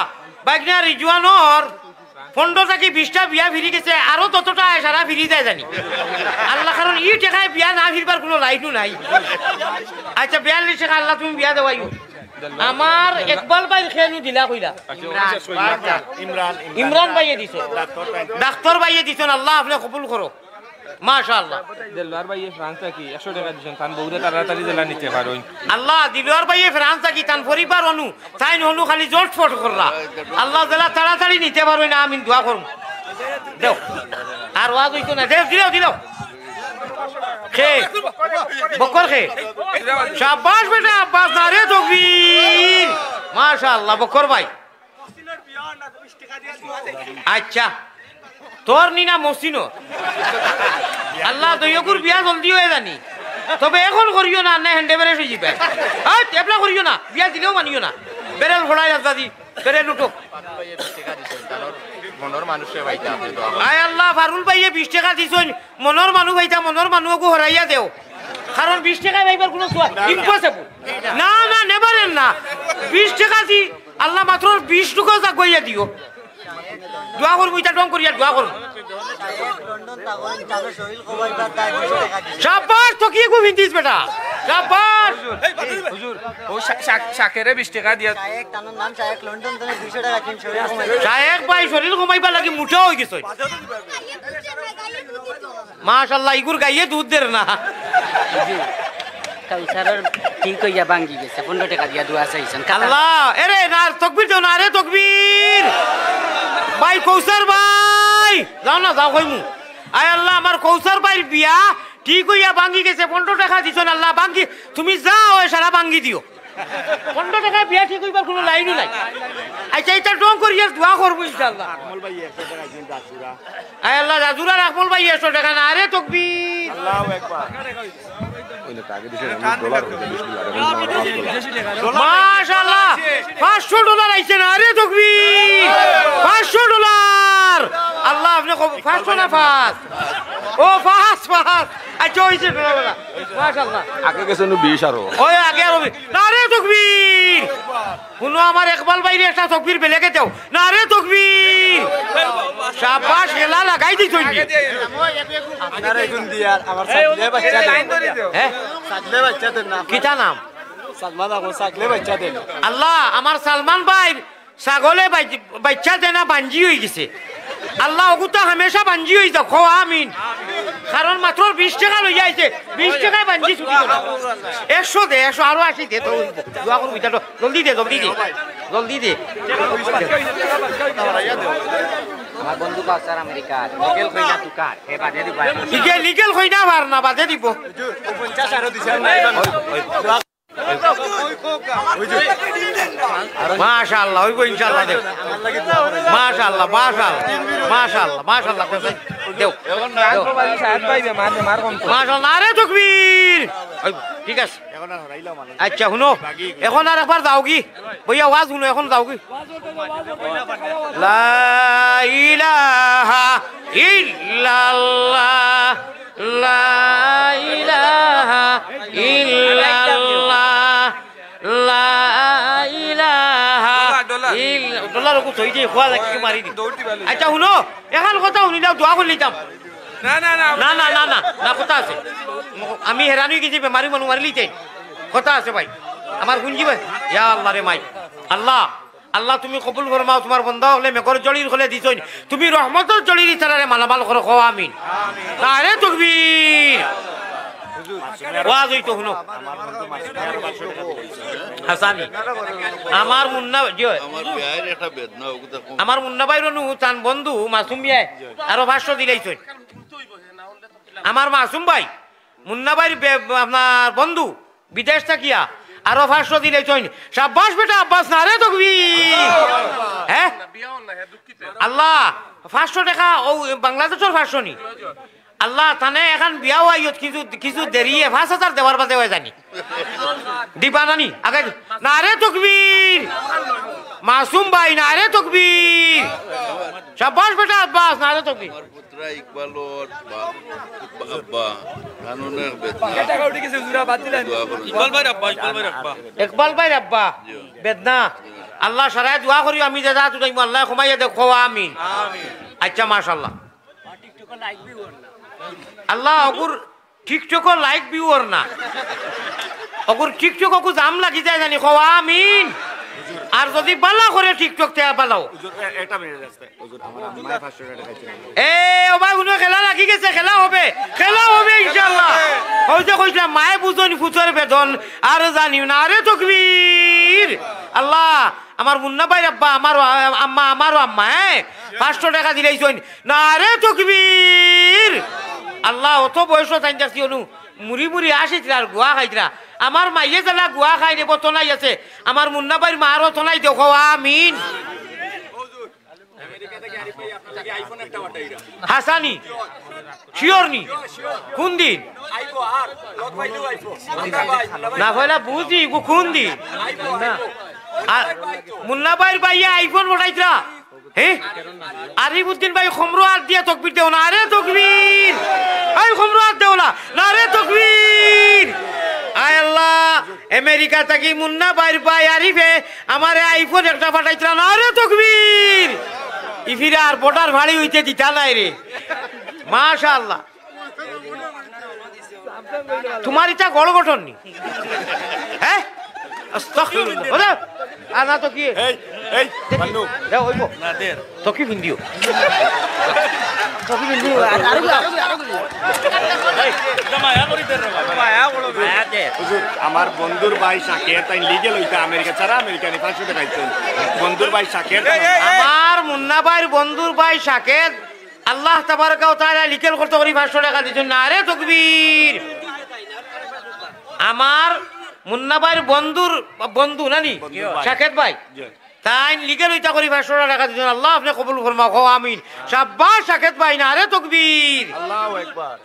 বাগনা রিজওয়ানর পনেরো থাকি বিশটা বিয়া ফিরি গেছে, আরো ততটা আয় সারা ফিরি যায় জানি। আল্লাহ, কারণ ই টেকায় বিয়া না ফিরবার কুনু লাইনও নাই। আচ্ছা, বিয়াল্লিশ টেকা আল্লাহ তুমি বিয়া দেওয়াইও। আমার ইকবাল ভাইর খেনু দিলা কইলা। ইমরান, ইমরান। ইমরান ভাইয়ে দিছে। ডাক্তার ভাইয়ে দিছইন, আল্লাহ আপনে কবুল করো। মাশাআল্লাহ। দেলোয়ার ভাইয়ে ফ্রান্স থাকি একশো টেকা দিছইন, তান বউরে তাড়াতাড়ি জেলা নিতে পারইন। আল্লাহ, দিলোয়ার ভাইয়ে ফ্রান্স থাকি তান পরিবার অনো, তাইন অনো খালি জটফট কররা। আল্লাহ জেলা তাড়াতাড়ি নিতে পারইন, আমিন দোয়া করমু। দেও। আর ওয়াজ অইতো না। দেও, দিলাও, দিলাও। খে। বক্কর খে। শাবাশ বেটা আব্বাস, নারে তকবীর। মাশাআল্লাহ, বক্কর ভাই। আচ্ছা, তোর নি না মহসিনর? আল্লাহ, দুইওগুর বিয়া জলদি অইয়া জানি। তবে এখন করিও না, না হ্যান্ডে বেরেস অইযিবা। এই, এবলা করিও না, বিয়া দিলেও মানিও না। বেরেল ফড়াই আজাদি, বেরেল উঠো। মনর মানুষে পাইতা আপনি তো। আয় আল্লাহ, ফারুল ভাইয়ে বিশ টেকা দিছইন, মনর মানু পাইতা, মনর মানু ওগু হরাইয়া দেও। কারণ বিশ টেকা পাইবার কুনু সুয়া-, impossible। না, না, never না। বিশ টেকা দি আল্লাহ মাত্র বিশ টুকু জাগবাইয়া দিও। দোয়া করমু, ইটা ঢং করিয়া দোয়া করমু। শাবাশ, তো কি গু ফিন্দিস বেটা? শাবাশ। হুজুর, ও শা-, শা-, শাকেরে বিশ টেকা দিয়া। শায়েক, তার নাম শায়েক, লন্ডন থেকে দুইশো টাকা কিনছে, ওই রকম। শায়েক ভাই শরীর কমাইবার লাগি মোটা অই গেছে। মাশাআল্লাহ, ইগুর গাইয়ে দুধ দের না। জি। কাউসারর ঠিক অইয়া ভাঙ্গি গেছে, পনেরো টেকা দিয়া দোয়া চাইছইন। আল্লাহ, এরে না, তকবীর দেও না, আরে তকবীর। ভাই কৌসার ভাই, যাও না, যাও কইমু। আয় আল্লাহ, আমার কৌসার ভাইর বিয়া ঠিক অইয়া ভাঙ্গি গেছে, পনেরো টেকা দিছইন আল্লাহ, ভাঙ্গি, তুমি যাও, এ সারা ভাঙ্গি দিও। পনেরো টেকায় বিয়া ঠিক অইবার কুনু লাইনও নাই। আচ্ছা, ইটা ঢং করিয়া দোয়া করমু ইনশাআল্লাহ। আকমল ভাই একশো টেকা দিন, জাজুরা। আয় আল্লাহ, জাজুরা আকমল ভাই একশো টেকা, নারে তকবীর। আল্লাহু আকবার। ওই না, আগে দিছে ডলার, ওই না, বিশ ডলার, এখন আমার পাঁচ ডলার। মাশাআল্লাহ, পাঁচশো ডলার আইছে, নারে তকবীর। পাঁচশো ডলার। আল্লাহ, আপনি কব-, পাঁচশো না পাঁচ? ও, পাঁচ, পাঁচ। আচ্ছা, অইছে, মাশাআল্লাহ। আগে গেছে নু বিশ আরো। ওই আগে আরো বিশ। নারে তকবীর। হুনো, আমার ইকবাল ভাইরে একটা তকবীর বেলেগে দেও। নারে তকবীর। শাবাশ, খেলা লাগাই দিছইন। আপনারা এখন দিয়ার আমার ছাগলে বাচ্চা দেন। হ্যাঁ? ছাগলে বাচ্চা দেন না। কিতা নাম? সালমান এখন ছাগলে বাচ্চা দেন। আল্লাহ, আমার সালমান ভাইর ছাগলে বাই-, বাইচ্চা দেনা বাঞ্জি অই গেছে। আল্লাহ, অগুতা হামেশা বাঞ্জি অই যাউক, কও আমিন। কারণ মাত্র বিশ টেকা লইয়া আইছে, বিশ টেকায় বাঞ্জি ছুটি করে। একশো দে, একশো, আরো আশি দে, তো দোয়া করবি, তা তো জলদি দে, জলদি দে, জলদি দে। আমার বন্ধু কাউসার আমেরিকার, লিগেল কইনা তুকার, হে বাদে দিব। লিগেল, লিগেল কইনা পার না, বাদে দিব। পঞ্চাশ আরো দিছে। মাশাআল্লাহ, অইবো ইনশাআল্লাহ, দেও। মাশাআল্লাহ, মাশাআল্লাহ, মাশাআল্লাহ, মাশাআল্লাহ, দেও। দেও। মাশাআল্লাহ, নারে তকবীর। অইবো, ঠিক আছে। আচ্ছা, হুনো, এখন আর একবার যাওগি। বইয়া ওয়াজ হুনো, এখন যাওগি। লা ইলাহা ইল্লাল্লাহ। লা ইলাহা ইল্লাল্লাহ, লা ইলাহা ডলার, ডলার। ইল-, ডলার ওগু থই দি, খোয়া লাগি মারি দি। দৌড় দিবা লই। আচ্ছা, হুনো, এখান কথা হুনিলাও, দোয়া করি লিতাম। না, না, না। না, না, না, না, না, কথা আছে। আমি হেরান অই গেছি, বেমারি মানু মারি লিতে। কথা আছে ভাই। আমার গুঞ্জি ভাই। ইয়া আল্লাহ রে মাই। আল্লাহ, আল্লাহ, তুমি কবুল ফরমাও, তুমার বন্দা অকলে মেঘর জড়ির কলে দিছইন, তুমি রহমতর জড়ির ইতারারে মালামাল করো, কও আমিন। নারে তকবীর। ওয়াজ অইতো হুনো। হাসানি। আমার মুন্না, জি অয়। আমার বিয়ার একটা বেদনা, ওগুতা কম। আমার মুন্না ভাইর নু তান বন্ধু মাসুম ভাইয়ে আরো পাঁচশো দিলাইছইন। আমার মাসুম ভাই, মুন্না ভাইর বে-, আপনার বন্ধু, বিদেশ থাকিয়া আরো পাঁচশো দিলাইছইন। শাবাশ বেটা আব্বাস, নারে তকবীর। হ্যাঁ? আল্লাহ, পাঁচশো টেকা, অউ বাংলাদেশর পাঁচশো নি? আল্লাহ, তানে এখান বিয়া অইয়া কিছু, কিছু দেরিয়ে পাঁচ হাজার দেওয়ার বাদে অয় জানি। দিবা না নি? আগে দি-, নারে তকবীর। মাসুম ভাই, নারে তকবীর। শাবাশ বেটা আব্বাস, নারে তকবীর। পুত্রা ইকবালর বা-, বা-, আব্বা, কানুনের বেদনা। এটা উঠে গেছে, জুরা বাদ দিলেন। দোয়া করুন। ইকবাল ভাইর আব্বা, ইকবাল ভাইর আব্বা। ইকবাল ভাইর আব্বা, জি। বেদনা। আল্লাহ সারায় দোয়া করি, আমি যে জাত উঠাইমু, আল্লাহ কমাইয়া দেখ, কও আমিন। আমিন। আচ্ছা, মাশাআল্লাহ। আল্লাহ, অগুর TikTok-ও like view অর না। অগুর TikTok অগু জাম লাগি যায় জানি, কও আমিন। আর যদি বালা করে TikTok তে বালাও। হুজুর, এ-, একটা মিনিট আছে। হুজুর, আমার আম্মায় পাঁচশো টেকা দিছে। এ, ও ভাই, হুনো, খেলা লাগি গেছে, খেলা হবে, খেলা হবে ইনশাআল্লাহ। অউ যে কইছিলাম, মায়ে বুঝইন ফুতর বেদন, আর জানিও না। আরে তকবীর, আল্লাহ, আমার মুন্না ভাইর আব্বা, আমারও আ-, আম্মা, আমারও আম্মা, হ্যাঁ? পাঁচশো টেকা দিলাইছইন। নারে তকবীর! আল্লাহ, অত বয়সও তাইন দেখছি, অনু মুড়ি মুড়ি আসিতরা আর গুয়া খাইতরা। আমার মাইয়ে যেলা গুয়া খাইন, এবো তনাই আছে। আমার মুন্না ভাইর মারও তনাই দেখো, আমিন। হাসানি, শিওর নি? কোন দিন? না, পয়লা বুঝি, গো, কোন দিন? না। আর মুন্না ভাইর ভাইয়ে আইফোন পঠাইতরা। হ্যাঁ? আরিফ উদ্দিন ভাই, খমরো আত দিয়া তকবীর দেও না। আরে তকবীর! এই খমরো আত দেও না। নারে তকবীর! আয় আল্লাহ, আমেরিকা থাকি মুন্না ভাইর ভাই আরিফে আমারে আইফোন একটা পাঠাইতরা। নারে তকবীর! ইফিরা আর বর্ডার ফাড়ি অইতে দিতা নায় রে। মাশাআল্লাহ। তুমার ইটা গড় গঠন নি? হ্যাঁ? আস্তাগফিরুল্লাহ। ওরে, আর না তো কি? এই, এই, পান্ডু। দে, অইবো। না, দে। তো কি ভিন্ডিও? তো কি ভিন্ডিও? আর, আর, আর, আর, এই, এটা মায়া করি দে রে বাবা। মায়া করো। মায়া দে। হুজুর, আমার বন্ধুর ভাই শাকের, তাইন লিগেল অইতা আমেরিকা ছাড়া, আমেরিকানি পাঁচশো টেকা দিছইন। বন্ধুর ভাই শাকের, এই, এই, এই। আমার মুন্না ভাইর বন্ধুর ভাই শাকের, আল্লাহ তাবারাকা ওয়া তাআলা লিগেল করতে করি পাঁচশো টেকা দিছইন। নারে তকবীর! আমার মুন্না ভাইর বন্ধুর বন্ধু নানি? বন্ধুর ভাই। শাকের ভাই। জি। তাইন লিগেল অইতা করি পাঁচশো টেকা দিছইন। আল্লাহ, আপনে কবুল ফরমাও, কও আমিন। শাবাশ শাকের ভাই, নারে তকবীর! আল্লাহু আকবার।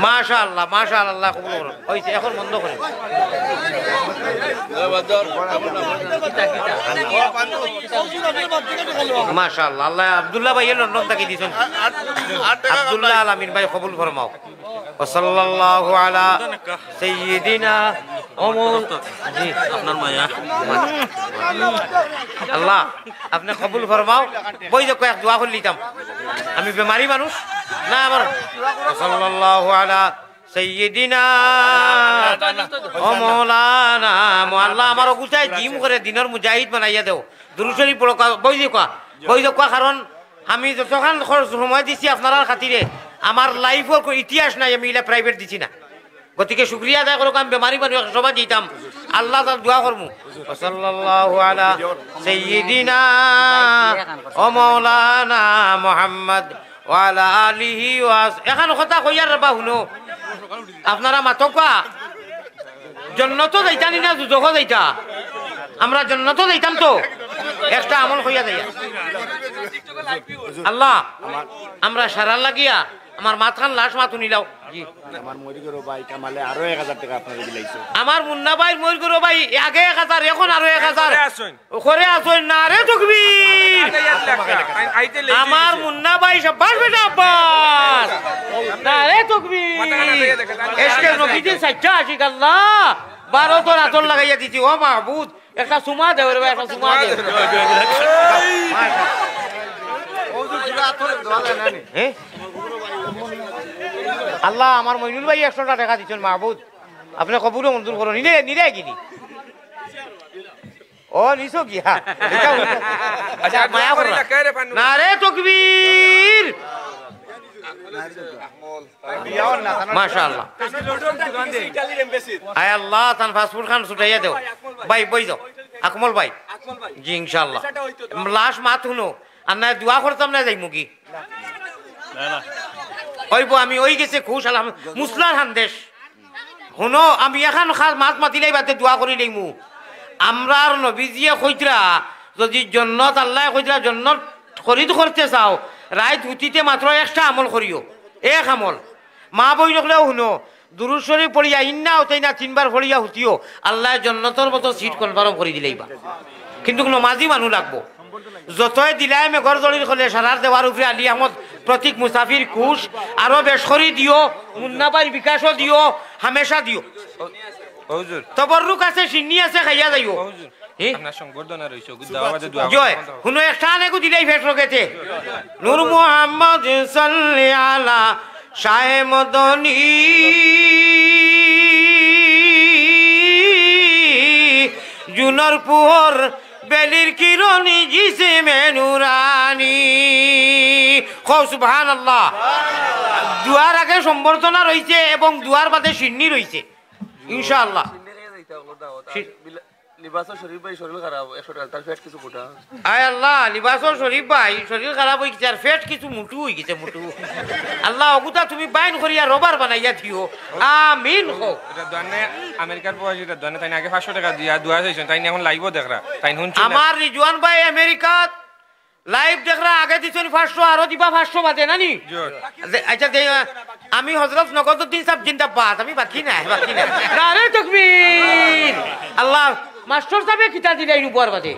মাশাআল্লাহ, মাশাআল্লাহ, কবুল করো। অইছে, এখন বন্ধ করো। মাশাআল্লাহ, আল্লাহ আব্দুল্লাহ ভাইয়ে লন্ডন থাকি দিছইন। আব্দুল্লাহ আল আমিন ভাই, কবুল ফরমাও। ওয়া সাল্লাল্লাহু আলা সাইয়্যিদিনা ওয়া মাওলা-, জি। আপনার মায়া। আল্লাহ, আপনে কবুল ফরমাও। বই দেখো, এক দোয়া করি লিতাম। আমি বেমারি মানুষ। না, আমার ওয়া সাল্লাল্লাহু আলা সাইয়্যিদিনা ওয়া মাওলানা। আল্লাহ, আমার অগুতায় জিম করে দিনর মুজাহিদ বানাইয়া দেও। দুরূদ শরীফ পড়ো, কা-, বই দেখো, বই দেখো, কারণ আমি যতখান খরচ সময় দিছি আপনারার খাতিরে, আমার লাইফর কোনো ইতিহাস নাই, আমি ইলা প্রাইভেট দিছি না। গতিকে শুকরিয়া আদায় করো, আমি বেমারি মানুষ, এক সময় দিতাম, আল্লাহ তার দোয়া করমু। ওয়া সাল্লাল্লাহু আলা সাইয়্যিদিনা ওয়া মাওলানা মুহাম্মদ ওয়া আলা আলিহি ওয়া আস-, এখন কথা কইয়ার রে বা হুনো, আপনারা মাতকা, জন্নতো যাইতা নি না দুজখো যাইতা? আমরা জন্নতো যাইতাম তো, একটা আমল কইয়া যাইয়া। আল্লাহ, আমরা সারার লাগিয়া আমার মাতখান লাশ মাত হুনিলাও। জি। আমার মরিগরো ভাই কামালে আরো এক হাজার টেকা আপনারে দিলাইছে। আমার মুন্না ভাইর মরিগরো ভাই আগে এক হাজার, এখন আরো এক হাজার। করে আছইন। করে আছইন, নারে তকবীর। আইতে লেট আমার হইছে। মুন্না ভাই, সাব্বাস বেটা আব্বাস। নারে তকবীর। মাথা খারাপ হয়ে গেছে। এসকে নবীজির সাইটটা আশিক আল্লাহ। বারো তো রাতর লাগাইয়া দিছি, ও মাহবুদ। একটা চুমা দেও রে ভাই, একটা চুমা দেও। হ্যাঁ? আল্লাহ, আমার মইনুল ভাই একশোটা টেকা দিছইন, মাহবুদ। আপনে কবুল মঞ্জুর করো। নিলে, নিলে কিনি? ও, নিছো কি? হ্যাঁ। এটা উঠো। আচ্ছা, মায়া করো না। নারে তকবীর। মাশাআল্লাহ। আয় আল্লাহ, তান পাসপোর্ট খান ছুটাইয়া দেও। ভাই, বই যাও। আকমল ভাই। জি, ইনশাআল্লাহ। লাশ মাত হুনো। আর না দোয়া করতাম না যাইমু কি? না, না। অইবো, আমি অই গেছে খুশ, আলহাম-, মুসলার হান্দেশ। হুনো, আমি এখান খাস মাত মাতিলাই বাদে দোয়া করি লইমু। আমরার নবীজিয়ে কইতরা, যদি জন্নত আল্লায় কইতরা, জন্নত খরিদ করতে চাও, রাইত হুতিতে মাত্র একটা আমল করিও, এক আমল। মা বইন অকলেও হুনো, দুরূদ শরীফ পড়িয়া ইন্না অতইনা তিনবার পড়িয়া হুতিও, আল্লায় জন্নতর মতো সিট কনফার্ম করি দিলাইবা। কিন্তু নমাজি মানুষ লাগবো। যতই দিলায় মেঘর জড়ির খলে সারার দেওয়ার উপরে আলী আহমদ প্রতীক মুসাফির খুশ, আরো বেশ করি দিও, মুন্না ভাইর বিকাশও দিও, হামেশা দিও। ও হুজুর। তবররুক আছে, সিন্নি আছে, খাইয়া যাইও। ও হুজুর। হি? আপনার সংবর্ধনা রইছে, ওগু দাওয়া বাদে দোয়া জয়, করতে হবে। হুনো একটা আনেগু দিলাই ফেট রোগেতে। নূর মুহাম্মদ সাল্লি আলা শাহে মদনী, জুনর পুহর বেলির কিরণি জিসিমে নুরানি। কও সুবহানাল্লাহ। দোয়ার আগে সম্বর্ধনা রইছে এবং দোয়ার বাদে সিন্নি রইছে। ইনশাআল্লাহ। লিবাসর শরীফ ভাই শরীর খারাপ, একশো টাকা, তার পেট কিছু মোটা। আয় আল্লাহ, লিবাসর শরীফ ভাই শরীর খারাপ অইগেছে, আর পেট কিছু মুটু অইগেছে, মুটু। আল্লাহ, অগুতা তুমি বাইন করিয়া রবার বানাইয়া দিও। আমিন কও। ইটা দোয়ানে, আমেরিকার প্রবাসী, ইটা দোয়ানে, তাইন আগে পাঁচশো টাকা দিয়া দোয়া চাইছইন, তাইন এখন live-ও দেখরা, তাইন হুনছইন না? আমার রিজওয়ান ভাই আমেরিকাত live দেখরা, আগে দিছইন পাঁচশো, আরো দিবা পাঁচশো বাদে, না নি? জি। দে-, আচ্ছা, দে, আমি হযরত নগদউদ্দিন সাব জিন্দাবাদ, আমি বাকি নাই, বাকি নাই। নারে তকবীর! আল্লাহ, মাস্টার সাবে কিতা দিলা এই উপহার বাদে?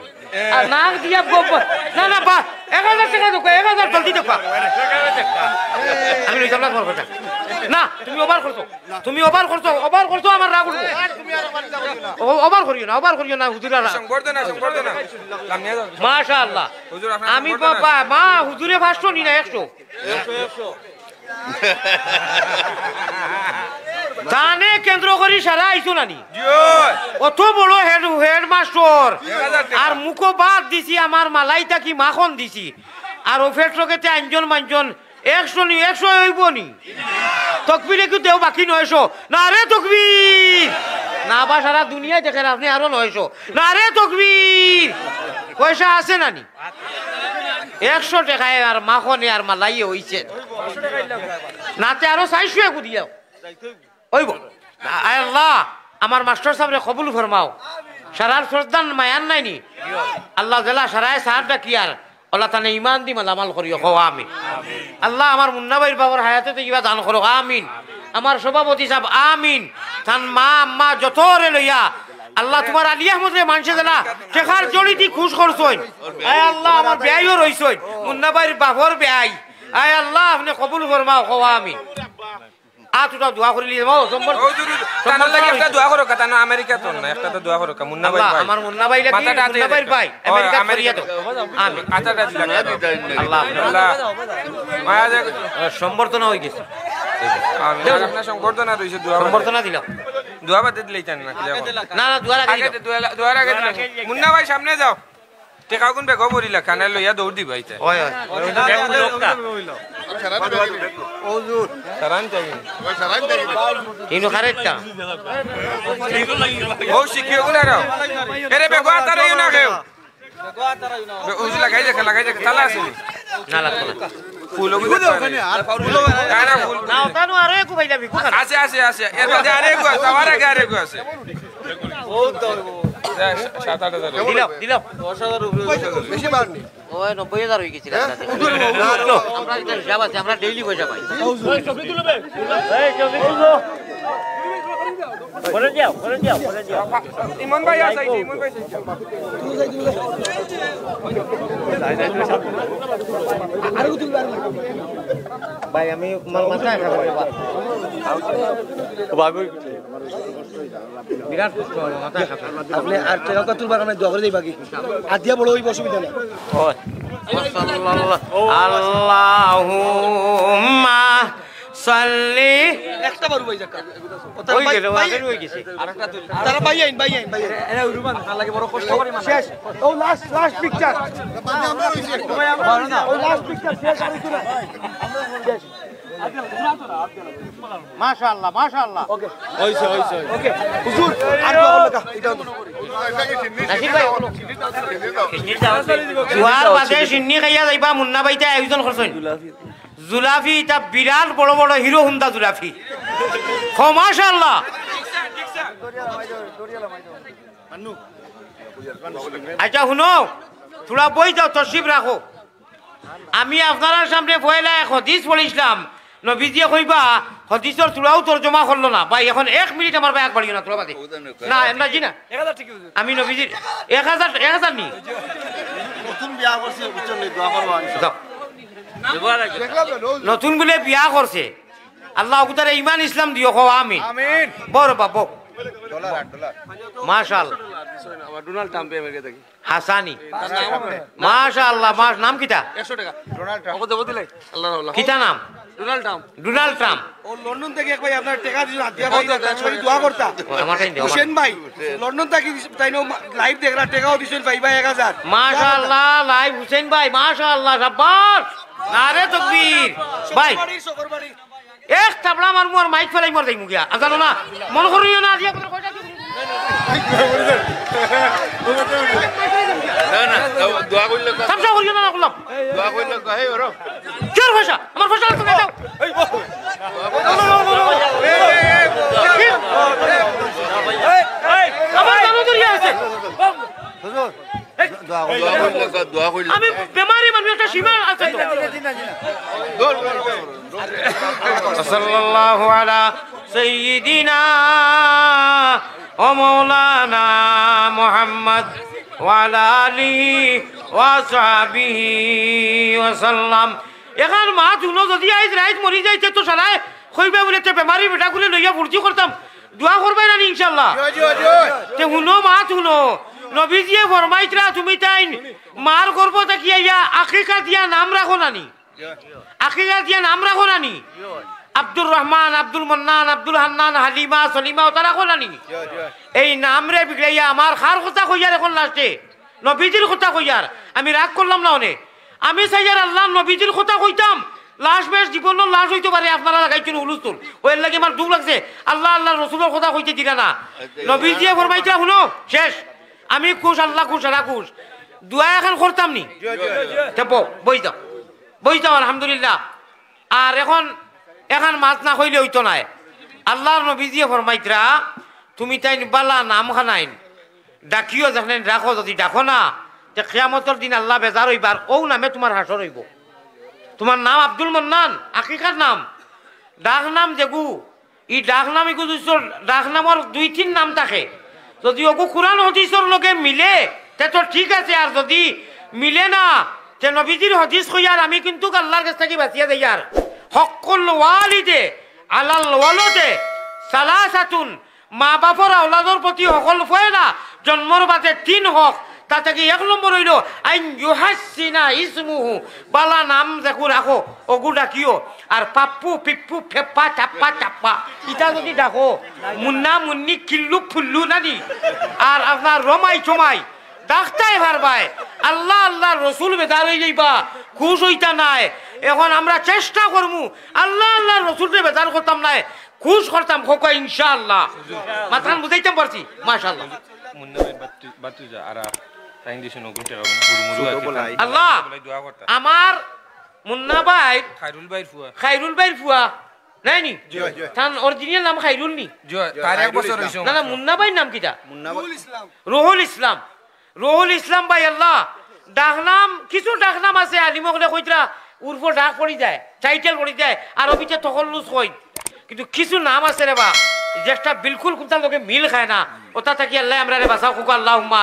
আর নাক দিয়া গপ-, না, না, বা, এক হাজার টাকা দেউক্কা, এক হাজার জলদি দেউক্কা। আমি লইতাম না তোমার কথা। না, তুমি over করছো। তুমি over করছো, over করছো, আমার রাগ উঠবো। ও-, over করিও না, over করিও না, হুজুর আর সংবর্ধনা, সংবর্ধনা। লামিয়া যাও। মাশাআল্লাহ। হুজুর, আপনার আমি সংবর্ধনা। বাবা, মা, হুজুরে পাঁচশো নি না, একশো। তানে কেন্দ্র করি সারা আইছো না নি? জি অয়। অত বড় হেড, হেডমাস্টার। এক হাজার টাকা। আর মুখো ভাত দিছি, আমার মালাই থাকি মাখন দিছি। আর ও পেটরোগেতে আঞ্জন মাঞ্জন একশো নি, একশো অইবো নি? তকবীর একটু দেও, বাকি নয়শো। নারে তকবীর! না বা, সারা দুনিয়ায় দেখের আপনে আরো নয়শো। নারে তকবীর! পয়সা আছে না নি? একশো টাকায় আর মাখনে আর মালাইয়ে অইছে। নাতে আরো চাইরশো একু দিও। অইবো। আয় আল্লাহ, আমার মাস্টার সাবরে কবুল ফরমাও। সারার শ্রদ্ধান মায়ান নাই নি? আল্লাহ যেলা সারায় সাহায্য ডাকিয়ার, আল্লাহ তানে ইমান দি মালামাল করিও, কও আমিন। আল্লাহ আমার মুন্না ভাইর বাবার হায়াতে তৈয়বা দান করো, আমিন। আমার সভাপতি সাব, আমিন। তান মা, আম্মা যতরে লইয়া, আল্লাহ তোমার আলী আহমদরে মানষে যেলা টেকার জড়িতি খুশ করছইন। আয় আল্লাহ আমার বিয়াইও রইছইন, মুন্না ভাইর বাবার বিয়াই। আয় আল্লাহ আপনে কবুল ফরমাও, কও আমিন। আ, তুই তো দোয়া করিলি, ও, সম্বর-, ও, জুরু, সম্বর-, তানোর লাগি একটা দোয়া করো, তানো আমেরিকা তো না, একটা তো দোয়া করো, মুন্না ভাই, আল্লাহ, ভাই। আমার মুন্না ভাই লাগি, মাথাটা মুন্না ভাইর ভাই, ও, আমেরিকা আমেরিকা। করিয়া দাও। আমিন। আচ্ছা, আচ্ছা, আচ্ছা। আল্লাহ। আল্লাহ। মায়া দেখ। আহ, সম্বর্ধনা হয়ে গেছে। আমিন। আর আপনার সম্বর্ধনা রইছে, দোয়া বাদে। সম্বর্ধনা দিলাম। দোয়া বাদে দিলেই জানি না, কি যাবো? না, না, দোয়ার আগে আগে দিলাম। দে-, দোয়া, দোয়ার আগে দিলাম। মুন্না ভাই, সামনে যাও। টেকাগুন বেগো ভরিলা, কানে লইয়া দৌড় দিবা ইতা। ওই, ওই। সারান চাই। ইনো খারেট্টা। ও শিখিও গুলা রাও। এরে বেগো আতারাইও না কেউ। বে-, উজু লাগাই দেখে, লাগাই দেখে, তালা আছে নি? না, লাগতো না। ফুল ওগুলো দেখো না, আর ফুল ওগুলো না, না, ফুল। না, ওটা নো আরো একটু পাইলাম, একটু খান। আছে, আছে, আছে। এর মধ্যে আরেকগু আছে, আমার আগে আরেকগু আছে। সাত আট হাজার। দিলাম, দিলাম। দশ হাজার উপরে, দশ হাজার। বেশি বার নি। ওই নব্বই হাজার হয়ে গেছিল। হ্যাঁ? আমরা একটা হিসাব আছে, আমরা ডেইলি পয়সা পাই। করে যাও, করে যাও, করে যাও। ইমন ভাই আছে, ইমন ভাই। ভাই, আমি মাল মাথায় খাবো। বিরাট কষ্ট হয়, মাথায় খাবো। আপনি আর টেকা কত তুলবার কারণে দোয়া করে দিবা কি? আর দিয়া বড় হইব, অসুবিধা নেই। আল্লাহুম্মা সাল্লি। একটা বারু ভাই যাক। ওই গেল, আগের ওই গেছে। তারা ভাই আইন, ভাই আইন, ভাই আইন। এরা উরুমান, তার লাগে বড় কষ্ট করে মানে। শেষ। ও লাস্ট, লাস্ট পিকচার। ও লাস্ট পিকচার শেষ, আর কিছু না। শেষ। মাশাআল্লাহ, মাশাআল্লাহ। ওকে। হইছে, হইছে, হইছে। ওকে। হুজুর, আর দোয়া করলে কা-, এটা হলো। নাসির ভাই, হলো। দোয়ার বাদে সিন্নি খাইয়া যাইবা, মুন্না ভাইতে আয়োজন করছইন। জুলাফি, ইটা বিরাট বড় বড় হিরো হুন্ডা জুলাফি। হো, মাশাআল্লাহ। আচ্ছা, হুনো, থুড়া বই যাও, তশরিফ রাখো। আমি আপনারার সামনে পয়লা এক হাদিস পড়ছিলাম, নবীজিয়ে কইবা, হাদিসর থুড়াও তর্জমা করলো না। ভাই, এখন এক মিনিট আমার ভাই আগ বাড়িও না, থুড়া বাদে। না, আমরা জি না। আমি নবীজির এক হাজার, এক হাজার নি? নতুন বিয়া করছি, বুঝছো নি, দোয়া করবো, আমি যাও। নতুন বলে বিয়া করছে। আল্লাহ অগুতারে ইমান ইসলাম দিও, কও আমিন। আমিন। বড় বাবু। ডলার, আট ডলার। মাশাআল্লাহ। ডোনাল্ড ট্রাম্প আমেরিকা থাকি। হাসানি। মাশাআল্লাহ, মাশ-, নাম কিতা? একশো টাকা। Donald Trump. ওকে দেবো দিলাই। আল্লাহ, আল্লাহ। কিতা নাম? Donald Trump. Donald Trump. ও লন্ডন থাকি এক ভাই আপনার টাকা দিছইন, হাত দিয়া ভাই, দোয়া করতা। ও, আমার কাছে দেও, আমার। হুসেন ভাই, লন্ডন থাকি তাইন লাইভ দেখরা, টাকাও দিছইন ভাই, ভাই এক হাজার। মাশাআল্লাহ, লাইভ হুসেন ভাই, মাশাআল্লাহ, শাবাশ। নারে তকবীর। ভাই। শুক্রবারই, শুক্রবারই। এক থাবড়া মারমু আর মাইক ফালাই মর যাইমু গিয়া। আর জানো না, মন করিও না, আজি আপনার কয়টা দিন। না, না, দোয়া করলে তো। তামশা করিও না, না করলাম। দোয়া করলে তো, এই ওরো। কিওর পয়সা? আমার পয়সা আছে না, দাও। আমার জানো দরিয়া আছে। হুজুর, দোয়া করলে। দোয়া করলে তো, দোয়া করলে। আমি বেমারি মানুষ, একটা সীমা আছে তো। দোয়া করলে তো। সাল্লাল্লাহু আলা সাইয়্যিদিনা ওয়া মাওলানা মুহাম্মদ ওয়া আলা আলিহি ওয়া সাহবিহি ওয়া সাল্লাম। এখান মাত হুনো, যদি আইজ রাইত মরি যাইতে তো সারায় কইবা বুলে তে বেমারি বেটাগুরে লইয়া ফুর্তি করতাম, দোয়া করবায় না নি ইনশাআল্লাহ? জি, জি, জি। তে হুনো মাত হুনো, নবীজিয়ে ফরমাইতরা তুমি তাইন মার গর্ভ থাকিয়া আকিকা দিয়া নাম রাখো না নি? আকিকা দিয়া নাম রাখো না নি? আব্দুর রহমান, আব্দুল মান্নান, আব্দুল হান্নান, হালিমা, সলিমা, ওতা রাখো না নি? এই নামরে বিগড়াইয়া আমার কার কথা কইয়ার এখন লাস্টে? নবীজির কথা কইয়ার। আমি রাগ করলাম না অনে। আমি চাইয়ার আল্লাহর নবীজির কথা কইতাম, লাশ বেশ জীবনর লাশ অইতো পারে, আপনারা লাগাইছইন হুলুস্থুল। অউ এর লাগি আমার দুখ লাগছে। আল্লাহ, আল্লাহর রসুলর কথা কইতে দিলা না। নবীজিয়ে ফরমাইতরা হুনো, শেষ। আমি খুশ, আল্লাহ খুশ, সারা খুশ। দোয়া এখান করতাম নি? তে বও, বই যাও। বই যাও, আলহামদুলিল্লাহ। আর এখন এখান মাত না কইলে অইতো নায়। আল্লাহর নবীজিয়ে ফরমাইতরা, তুমি তাইন বালা নাম খানাইন ডাকিও, যেখানে রাখো, যদি ডাকো না, তে কিয়ামতর দিন আল্লাহ বেজার অইবার, অউ নামে তুমার হাশর অইবো। তুমার নাম আব্দুল মান্নান, আকিকার নাম, ডাক নাম যেগু, ই ডাক নাম ইগু যদি তোর ডাক নামর দুই তিন নাম থাকে, যদি অগু কুরআন হাদিসর লগে মিলে, তে তো ঠিক আছে, আর যদি মিলে না, তে নবীজির হাদিস কইয়ার আমি কিন্তু আল্লাহর গেছ থাকি বাঁচিয়া যাইয়ার। হক্কুল ওয়ালিদে আলাল ওয়ালাদে সালাসাতুন, মা বাপর আওলাদর প্রতি হকল ফয়লা জন্মর বাদে তিন হক, তা থাকি এক নম্বর অইলো আইন ইউহাসিনা ইসমুহু, বালা নাম যেগু রাখো, অগু ডাকিও। আর পাপ্পু, পিপ্পু, ফেপ্পা, চাপ্পা, চাপ্পা, ইতা যদি ডাকো, মুন্না, মুন্নি, কিল্লু, ফুল্লু নানি, আর আপনার রমাই, চমাই, ডাকতায় পারবায়। আল্লাহ, আল্লাহর রসুল বেজার অই যাইবা, খুশ অইতা নায়। এখন আমরা চেষ্টা করমু, আল্লাহ, আল্লাহর রসুলরে বেজার করতাম নায়, খুশ করতাম, খোকা, ইনশাআল্লাহ। মাতখান বুঝাইতাম পারছি? মাশাআল্লাহ। মুন্না ভাই, বাতু-, বাতুজা, আর তাইন দিছইন অগুন টেকা, মুড়ি মুড়ি ছোট আছে, বলাই। তাইন আল্লাহ, বলাই দোয়া করতা। আমার মুন্না ভাই, খায়রুল ভাইর ফুয়া। খায়রুল ভাইর ফুয়া, নায় নি? জি, জি। তান original নাম খায়রুল নি? জি, তার এক খায়রুল বছর ইসলাম। অইছে না, না, আমার। মুন্না ভাইর নাম কিতা? মুন্না ভাই। রুহুল ইসলাম। রুহুল ইসলাম ভাই, আল্লাহ, ডাকনাম, কিছু ডাকনাম আছে, আলিম অকলে কইতরা, উর্ফ ডাক পড়ি যায়, title পড়ি যায়, আরবিতে তখল্লুস কইন। কিন্তু কিছু নাম আছে রে বা, যেটা বিলকুল কুনটার লগে মিল খায় না, ওটা থাকি আল্লাহ আমরারে বাঁচাও, কউক্কা আল্লাহুম্মা